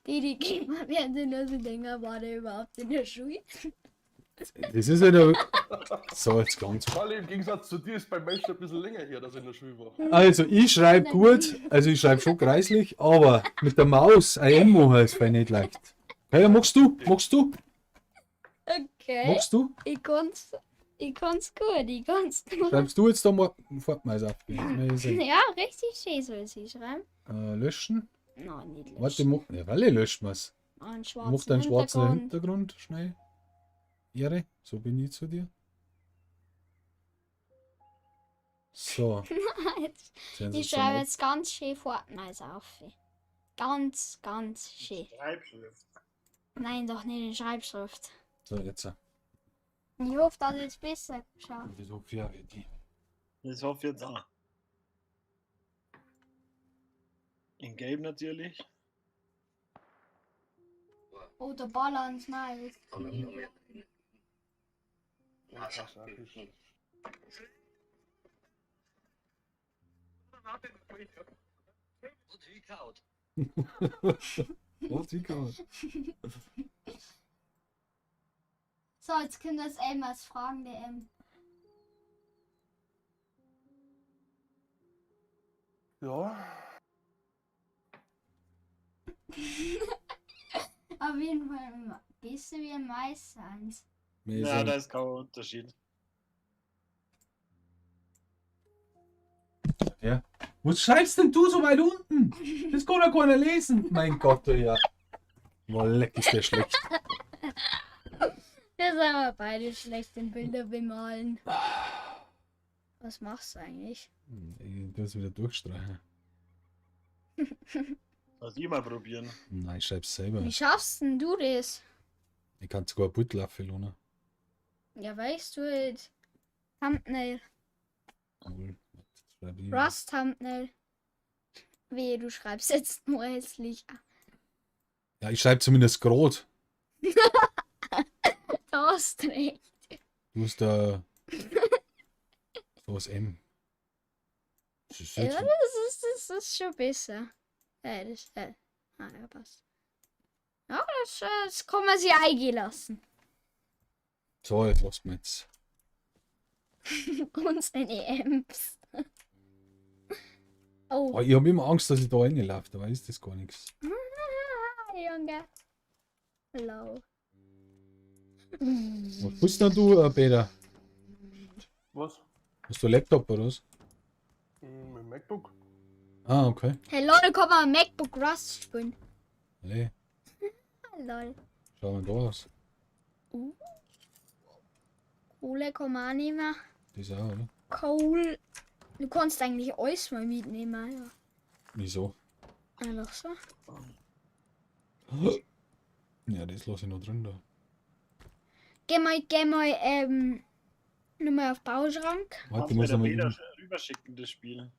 Die gegeben werden, sind also denken, war der überhaupt in der Schule? das ist ja der. So, jetzt ganz. Charlie, im Gegensatz zu dir ist beim Mensch ein bisschen länger her, dass ich in der Schule war. Also, ich schreibe gut, also ich schreibe schon kreislich, aber mit der Maus ein M machen ist fein nicht leicht. Hey, magst du? Magst du? Okay. Magst du? Ich kann's, ich kann's gut, ich kann's gut. Schreibst du jetzt da mal Fortmais auf? Ja, richtig schön soll sie schreiben. Löschen. Nein, nicht Warte, löschen. mach, ja, weil ich löschen wir's. Einen Mach schwarzen deinen schwarzen Hintergrund. Hintergrund schnell. Ehre, so bin ich zu dir. So. Jetzt- sehen Sie Ich uns dann schreibe ab. jetzt ganz schön Fortnite auf. Ganz, ganz schön. Schreibschrift. Nein, doch nicht in Schreibschrift. So, jetzt. Ich hoffe, dass es besser schaut. Das hoffe ich auch wirklich. Das hoffe ich jetzt auch. In Gelb natürlich. Oder Balance Mais. Oh, Zico. So, jetzt kommt das M als fragende M. Ja. Auf jeden Fall besser wie ein Mais eins. Wir Ja, sind- da ist kein Unterschied. Ja. Was schreibst denn du so weit unten? Das kann doch keiner lesen. Mein Gott, du ja. Boah, leck, ist der schlecht. Wir sind aber beide schlecht in Bilder bemalen. Was machst du eigentlich? Ich tu es wieder durchstreichen. Lass ich mal probieren. Nein, ich schreib's selber. Wie schaffst denn du das? Ich kann sogar ein Bild laufen, Lona. Ja, weißt du halt. Thumbnail. Jawohl. Warte, schreib ich. Rust Thumbnail. Wehe, du schreibst jetzt nur hässlich. Ja, ich schreibe zumindest grad. Da hast recht. Du hast da. So was M. Das ist Ja, jetzt, das ist schon besser. Ja, das, ah, ja, passt. Ja, das kann man sich eingehen lassen. so, jetzt lassen wir jetzt. Und seine Amps. Oh, Oh, ich habe immer Angst, dass ich da reinlaufe, dabei ist das gar nichts. Junge. Blau. Was bist denn du, Peter? Was? Hast du einen Laptop oder was? Hm, Mit dem MacBook? Ah, okay. Hey Leute, kann man MacBook Rust spielen. Hey, Lol. schau mal da aus. Kohle kann man auch nehmen. Das auch, oder? Kohle. Du kannst eigentlich alles mal mitnehmen, ja. Wieso? Einfach so. Ja, das lasse ich noch drin da. Geh mal, nochmal auf Bauschrank. Warte, Kannst ich du mir muss dann noch mal wieder üben. rüberschicken, das Spiel.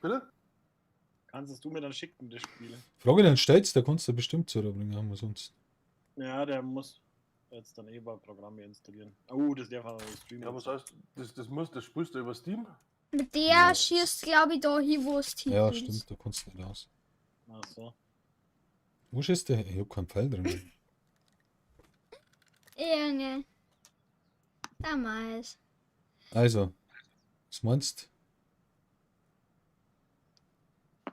Bitte? Kannst es du mir dann schicken, das Spiel? Frage den Stelz, der kannst du bestimmt zurückbringen, haben wir sonst. Ja, der muss jetzt dann eh ein paar Programme installieren. Oh, das darf man aber streamen. Ja, was heißt, das spielst du über Steam? Mit der Ja. schießt, glaube ich, da hin, wo es hin Ja, willst. stimmt, da kannst du nicht aus. Ach so. Wo ist der? Ich hab keinen Pfeil drin. Junge. Damals. Also, was meinst du?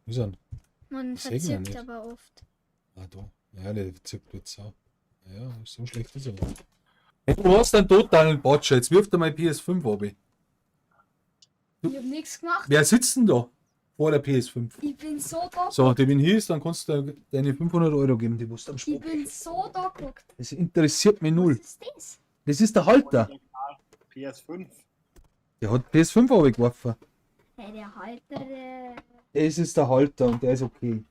Wo ist er? Man Ich seh ihn ja verzirkt nicht. aber oft. Ah, da. Ja, der zirkt jetzt auch. Ja, so schlecht ist er nicht. Hey, du hast einen totalen Botscher. Jetzt wirft er mein PS5 ab. Ich hab nichts gemacht. Wer sitzt denn da vor der PS5? Ich bin so da. So, die wenn hier ist, dann kannst du deine 500 Euro geben, die du am Ich Sport. bin so da geguckt. Das interessiert mich null. Was ist das? Das ist der Halter. PS5. Der hat PS5 abgeworfen. Hey, der Halter, der. Das ist der Halter und der ist okay.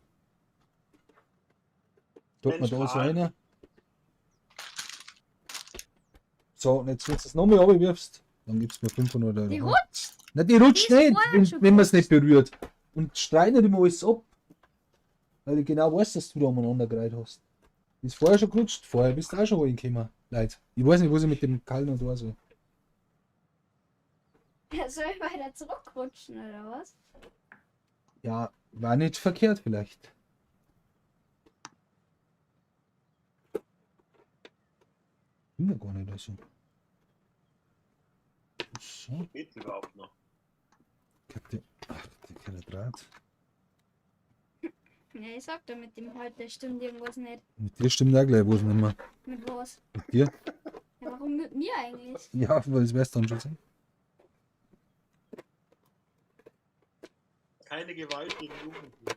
Tut man Mensch, da so Karl. einer. So, und jetzt, wenn du es nochmal runterwirfst, dann gibst du mir 500 Euro. Die rutscht. Nein, die rutscht Die ist nicht, vorher wenn, schon wenn man es nicht berührt. Und streit nicht immer alles ab. Weil ich genau weiß, dass du da umeinander gereiht hast. Ist vorher schon gerutscht, vorher bist du auch schon reingekommen. Leute, ich weiß nicht, was ich mit dem Kallen und da soll. Soll ich weiter zurückrutschen oder was? Ja, war nicht verkehrt vielleicht. Bin ja gar nicht so. So, Geht's überhaupt noch? ich hab die. Ach, der kleine Draht. Ja, ich sag doch, mit dem Halter stimmt irgendwas nicht. Mit dir stimmt auch gleich was nicht mehr. Mit was? Mit dir? Ja, warum mit mir eigentlich? Ja, weil das weißt du dann schon sein. Keine Gewalt gegen Jugendliche.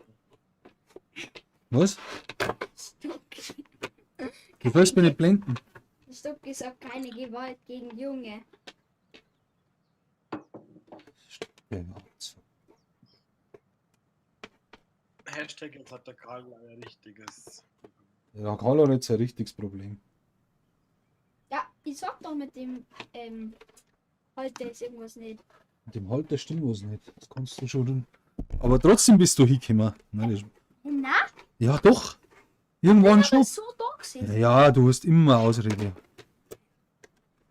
Was? Stuck. Du sollst mich nicht blenden. Stuck sagt keine Gewalt gegen Junge. Genau. So. Hashtag, jetzt hat der Karl ein richtiges. Ja, Karl hat jetzt ein richtiges Problem. Ja, ich sag doch mit dem Halter ist irgendwas nicht. Mit dem Halter stimmt was nicht. Das kannst du schon. Aber trotzdem bist du hingekommen. Nein, das... Na, Ja, doch. Irgendwann aber schon. so da gesehen. Ja, du hast immer Ausrede.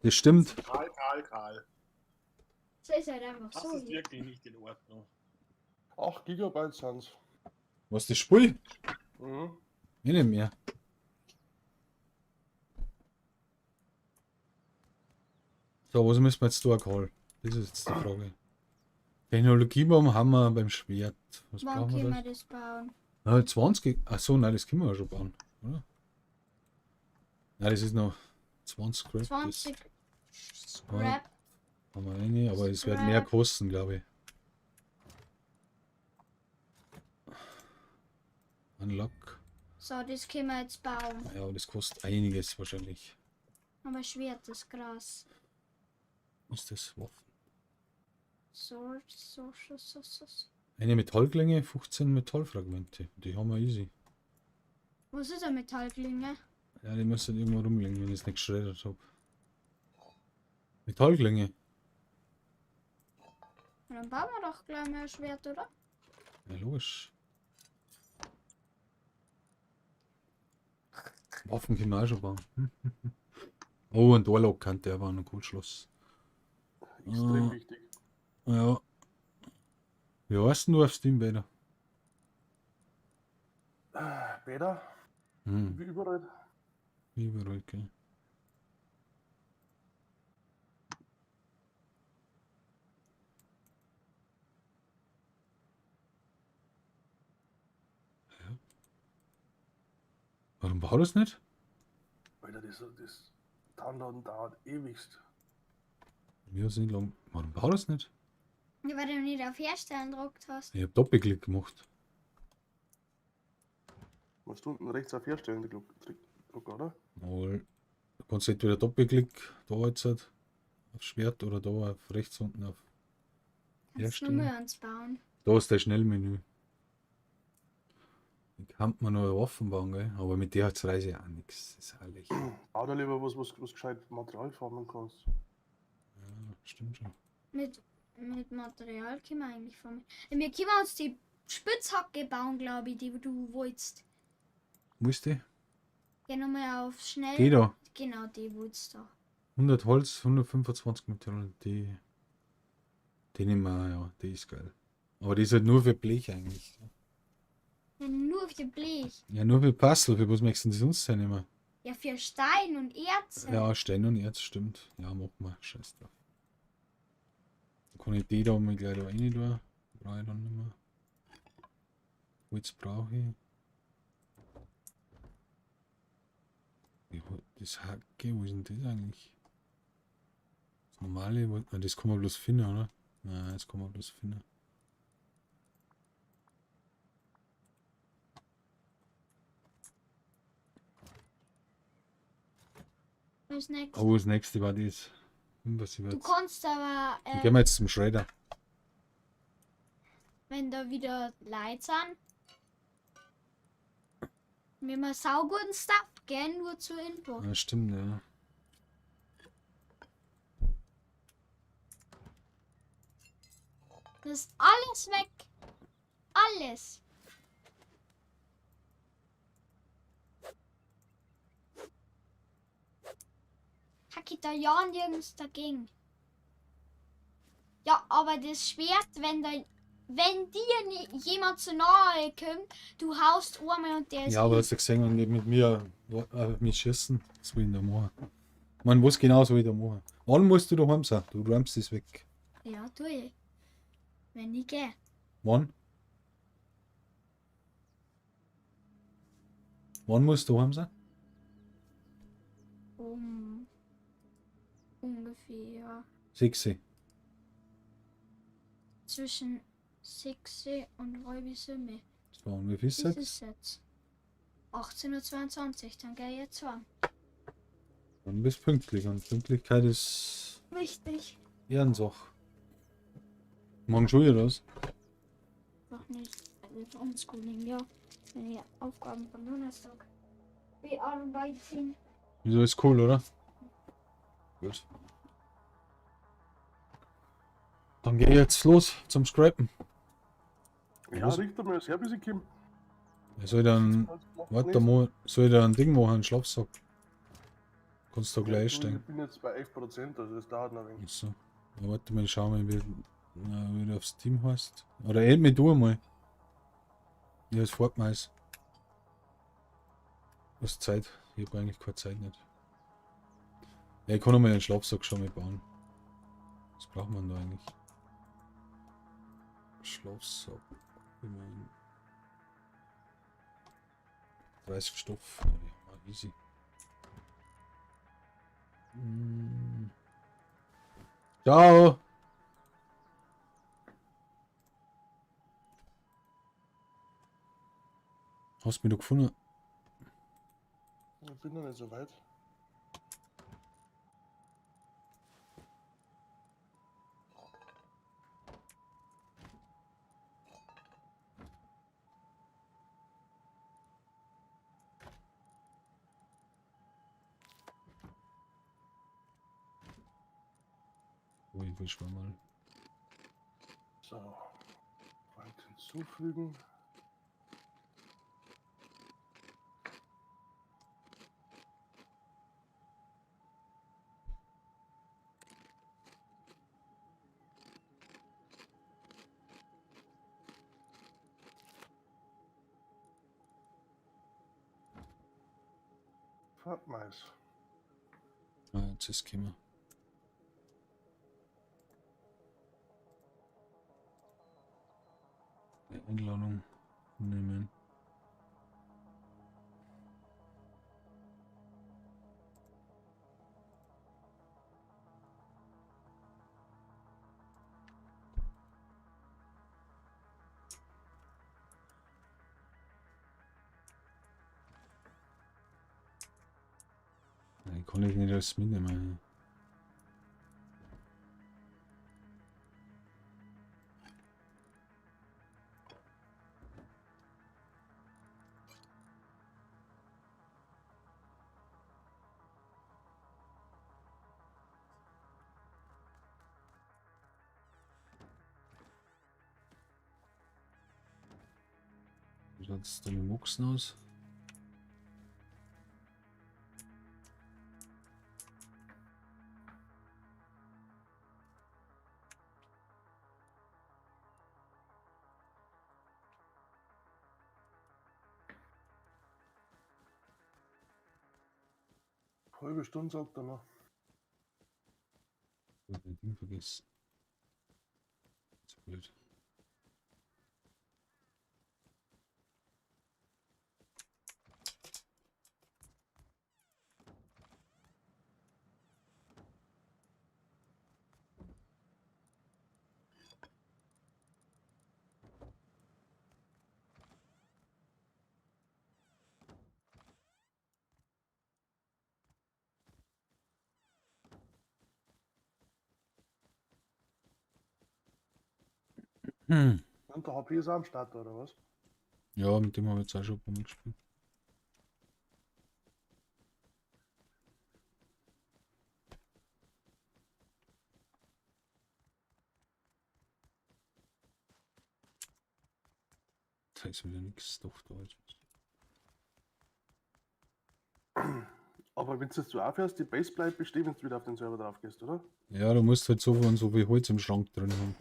Das stimmt. Karl, Karl, Karl. Das ist halt einfach Das so. ist wirklich nicht in Ordnung. 8 Gigabyte sind's. Was das Spiel? Mhm. Ich nicht mehr. So, was müssen wir jetzt tun, Karl? Das ist jetzt die Frage. Technologiebaum haben wir beim Schwert. Was Wann brauchen können wir da? wir das bauen? Na, 20. Achso, nein, das können wir ja schon bauen, oder? Nein, das ist noch 20 Scrap. 20 Das Scrap. haben wir eine, aber es wird mehr Scrap. kosten, glaube ich. Unlock. So, das können wir jetzt bauen. Ja, aber das kostet einiges wahrscheinlich. Aber Schwert ist krass. Ist das Waffen? So, so, so, so, so. so. Eine Metallklinge, 15 Metallfragmente. Die haben wir easy. Was ist eine Metallklinge? Ja, die müssen irgendwo rumliegen, wenn ich es nicht geschreddert habe. Metallklinge. Und dann bauen wir doch gleich mal ein Schwert, oder? Ja, logisch. Waffen können wir auch schon bauen. Oh, ein Doorlock kann der war ein cooles Schloss. Extrem Ah. wichtig. Ja. Wie heißt denn du auf Steam, Peter? Bäder, wie überall. Überall, gell. Ja. Warum baut das nicht? Alter, das Downloaden dauert ewigst. Mir ist nicht lang. Warum baut das nicht? Ja, weil du nicht auf Herstellen gedruckt hast. Ich hab Doppelklick gemacht. Musst du unten rechts auf Herstellen drücken, oder? Mal. Du kannst entweder Doppelklick da jetzt halt auf Schwert oder da auf rechts unten auf. Kannst du Herstellen. nur mal eins bauen. Da ist der Schnellmenü. Da kann man neue Waffen bauen, gell? Aber mit der hat's Reise auch nichts. Das ist auch lächerlich. Bau da lieber was gescheit Material farmen kannst. Ja, stimmt schon. Mit Material können wir eigentlich von. Wir können uns die Spitzhacke bauen, glaube ich, die du wolltest. Wo ist die? Geh nochmal auf schnell. Die da. Genau, die wolltest du. 100 Holz, 125 Material. Die. Die nehmen wir, ja. Die ist geil. Aber die ist halt nur für Blech eigentlich. Ja, nur auf dem Blech. Ja, nur für Puzzle. Für was möchtest du denn sonst hernehmen? Ja, für Stein und Erze. Ja, Stein und Erz, stimmt. Ja, mach mal. Scheiß drauf. Dann kann ich die da mal gleich da rein tun. Brauche ich dann nicht mehr. Holz brauche ich. Das Hacke, wo ist denn das eigentlich? Das normale, ah, das kann man bloß finden, oder? Nein, das kann man bloß finden. Das nächste. Oh, das nächste war das. Was ich Du jetzt. kannst aber, Dann gehen wir jetzt zum Schredder. wenn da wieder Leute sind, wir haben sauguten Stuff, gell? Nur zur Info. Ja, stimmt, ja. Das ist alles weg. Alles. Hacke da ja nirgends dagegen. Ja, aber das Schwert, wenn dir jemand zu nahe kommt, du haust einmal und der ist Ja, aber hin. hast du gesehen, wenn die mit mir mich schießen, das will ich da machen. Man, was genau soll ich da machen? Wann musst du daheim sein? Du räumst das weg. Ja, tu ich. Wenn ich gehe. Wann? Wann musst du daheim sein? Um ungefähr 6. zwischen 6 und halb sieben. Das war ungefähr Das 6. ist jetzt 18:22 Uhr, dann gehe ich jetzt heim. Dann bist du pünktlich. Und Pünktlichkeit ist Wichtig. Ehrensache. Morgen Schule oder was? Noch nicht. Also für Unschooling, ja. Wenn ich Aufgaben von Donnerstag bearbeiten. Wieso ist cool, oder? Gut. Dann geh ich jetzt los zum Scrapen. Ja, Was? Richter mir sehr busy gekommen. Ich soll dann, warte mal, soll ich da ein Ding machen, einen Schlafsack? Kannst du gleich Ich einsteigen. bin jetzt bei 11%, also das dauert noch ein wenig. Achso. Ja, warte mal, ich schau mal, wie du aufs Team heißt. Oder add mich du einmal. Ja, es fährt mir eis. Was Zeit? Ich hab eigentlich keine Zeit nicht. Ja, ich kann noch mal einen Schlafsack schon mal bauen. Was braucht man da eigentlich? Schlafsack. Ich mein 30 Stoff. Ja, easy. Mm. Ciao. Hast mich doch gefunden? Ich bin noch nicht so weit. Oh, ich will schon mal. So. Weit hinzufügen. Farbmais. Ah, jetzt ist es gekommen. Die Einladung nehmen. Nein, kann ich nicht alles mitnehmen. Wie schaut es da mit dem Ochsen aus? Halbe Stunde sagt er noch. Ich hab mein Ding vergessen. Zu blöd. Hm. Und der HP ist auch am Start, oder was? Ja, mit dem haben wir jetzt auch schon ein paar Mal gespielt. Da ist wieder nichts. Doch, da ist was. Aber wenn du jetzt du aufhörst, die Base bleibt bestehen, wenn du wieder auf den Server drauf gehst, oder? Ja, du musst halt so viel und so viel Holz im Schrank drin haben.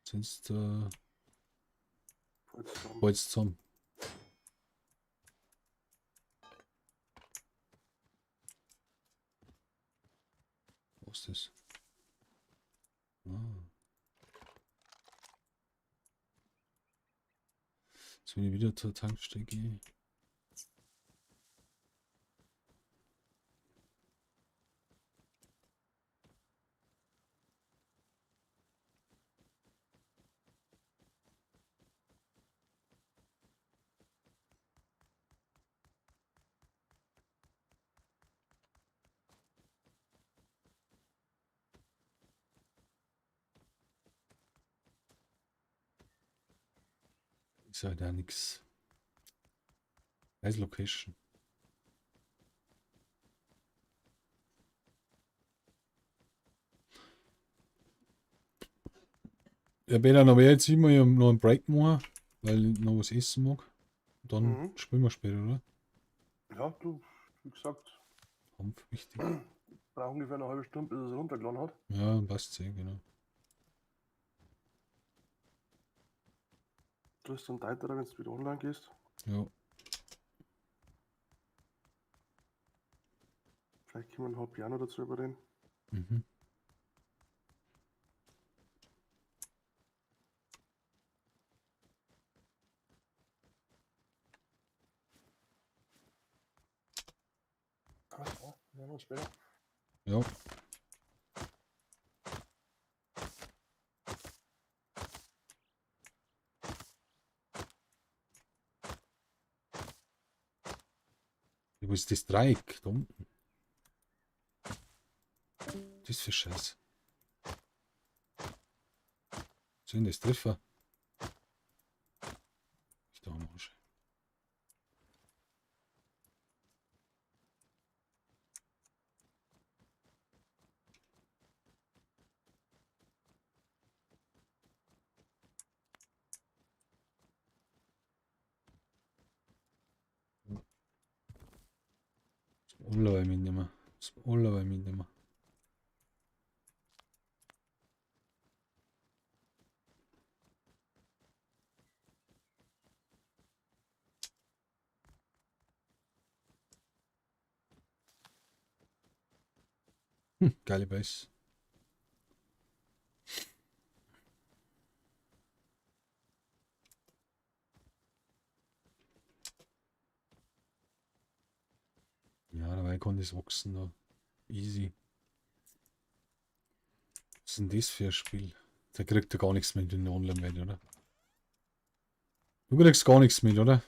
Sonst Falls zusammen. Holz zusammen. Was ist das? Ah. Jetzt, wenn ich wieder zur Tankstelle gehe. Ist halt auch nix. Nice Location. Ja, Peter, dann werde ich jetzt immer hier noch einen Break machen, weil ich noch was essen mag. Dann spielen wir später, oder? Ja, du, wie gesagt, Hanf, wichtig. braucht ungefähr eine halbe Stunde, bis es runtergeladen hat. Ja, passt eh, genau. Du hast dann weiter, wenn du wieder online gehst. Ja. Vielleicht können wir noch Piano dazu überreden. Alles klar, wir sehen uns später. Ja. Wo ist das Dreieck? Da unten. Das ist für Scheiß. Soll ich das treffen? Ich da am Arsch. Das allerweil mitnehmen. Das allerweil mitnehmen. Geile Base. Ja, dabei konnte es wachsen da. Easy. Was ist denn das für ein Spiel? Da kriegt er gar nichts mit in der Online-Welt, oder? Du kriegst gar nichts mit, oder?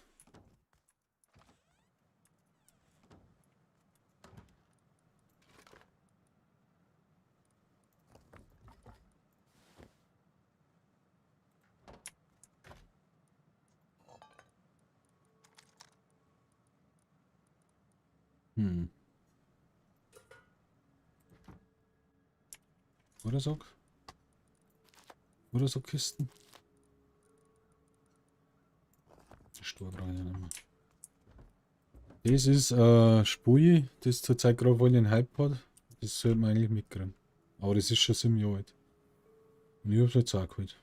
Oder so? Oder so Kisten? Stur brauche ich nicht mehr. Das ist Spui, das zurzeit gerade wohl den Hype hat. Das sollte man eigentlich mitkriegen. Aber das ist schon 7 Jahre alt. Und ich hab's jetzt auch geholt.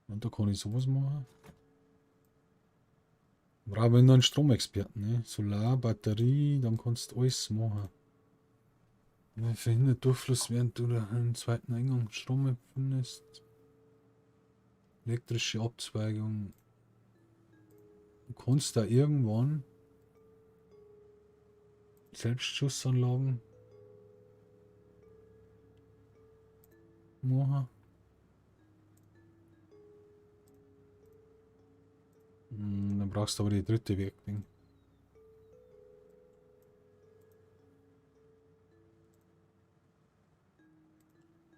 Und da kann ich sowas machen. Brauchen wir noch einen Stromexperten, ne? Solar, Batterie, dann kannst du alles machen. Ne, verhindert Durchfluss, während du da einen zweiten Eingang Strom findest. Elektrische Abzweigung. Du kannst da irgendwann Selbstschussanlagen machen. Dann brauchst du aber die dritte Werkbank.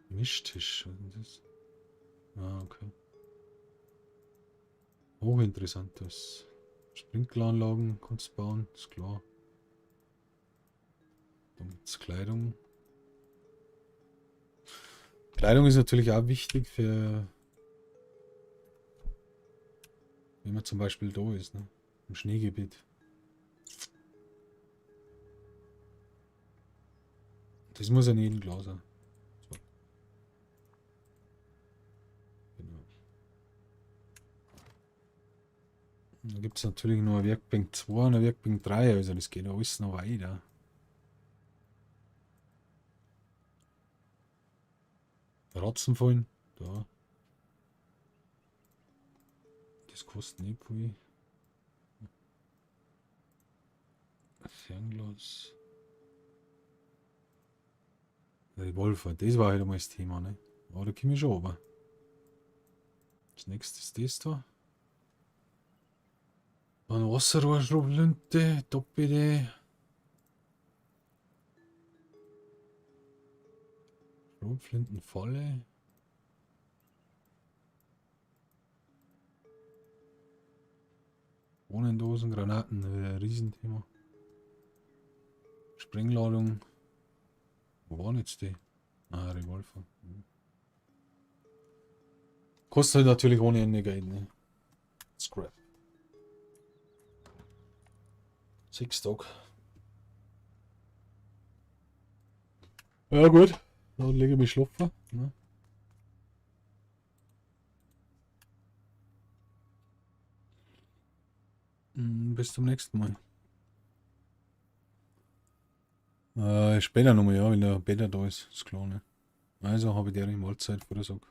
Mischtisch, was ist denn das? Ah, okay. Hochinteressantes. Sprinkleranlagen kannst du bauen, ist klar. Dann gibt's Kleidung. Kleidung ist natürlich auch wichtig für, wenn man zum Beispiel da ist, ne? Im Schneegebiet. Das muss ja jedem klar sein. So. Genau. Da gibt es natürlich noch eine Werkbank 2 und eine Werkbank 3, also das geht ja alles noch weiter. Ratzenfallen, da. Das kostet nicht viel. Fernglas. Revolver, das war halt einmal das Thema, ne? Aber da komme ich schon runter. Das nächste ist das da. Dann Wasserrohrschraublünte, Top-Idee. Schrotflintenfalle. Bohnendosen, Granaten, Riesenthema. Sprengladung. Wo waren jetzt die? Ah, Revolver. Kostet halt natürlich ohne Ende Geld, ne? Scrap. 6 Tag. Ja gut, dann lege ich mich schlafen. Ne? Bis zum nächsten Mal. Später nochmal, ja, wenn der Peter da ist, ist klar, ne? Also habe ich dir Mahlzeit vor der Sack.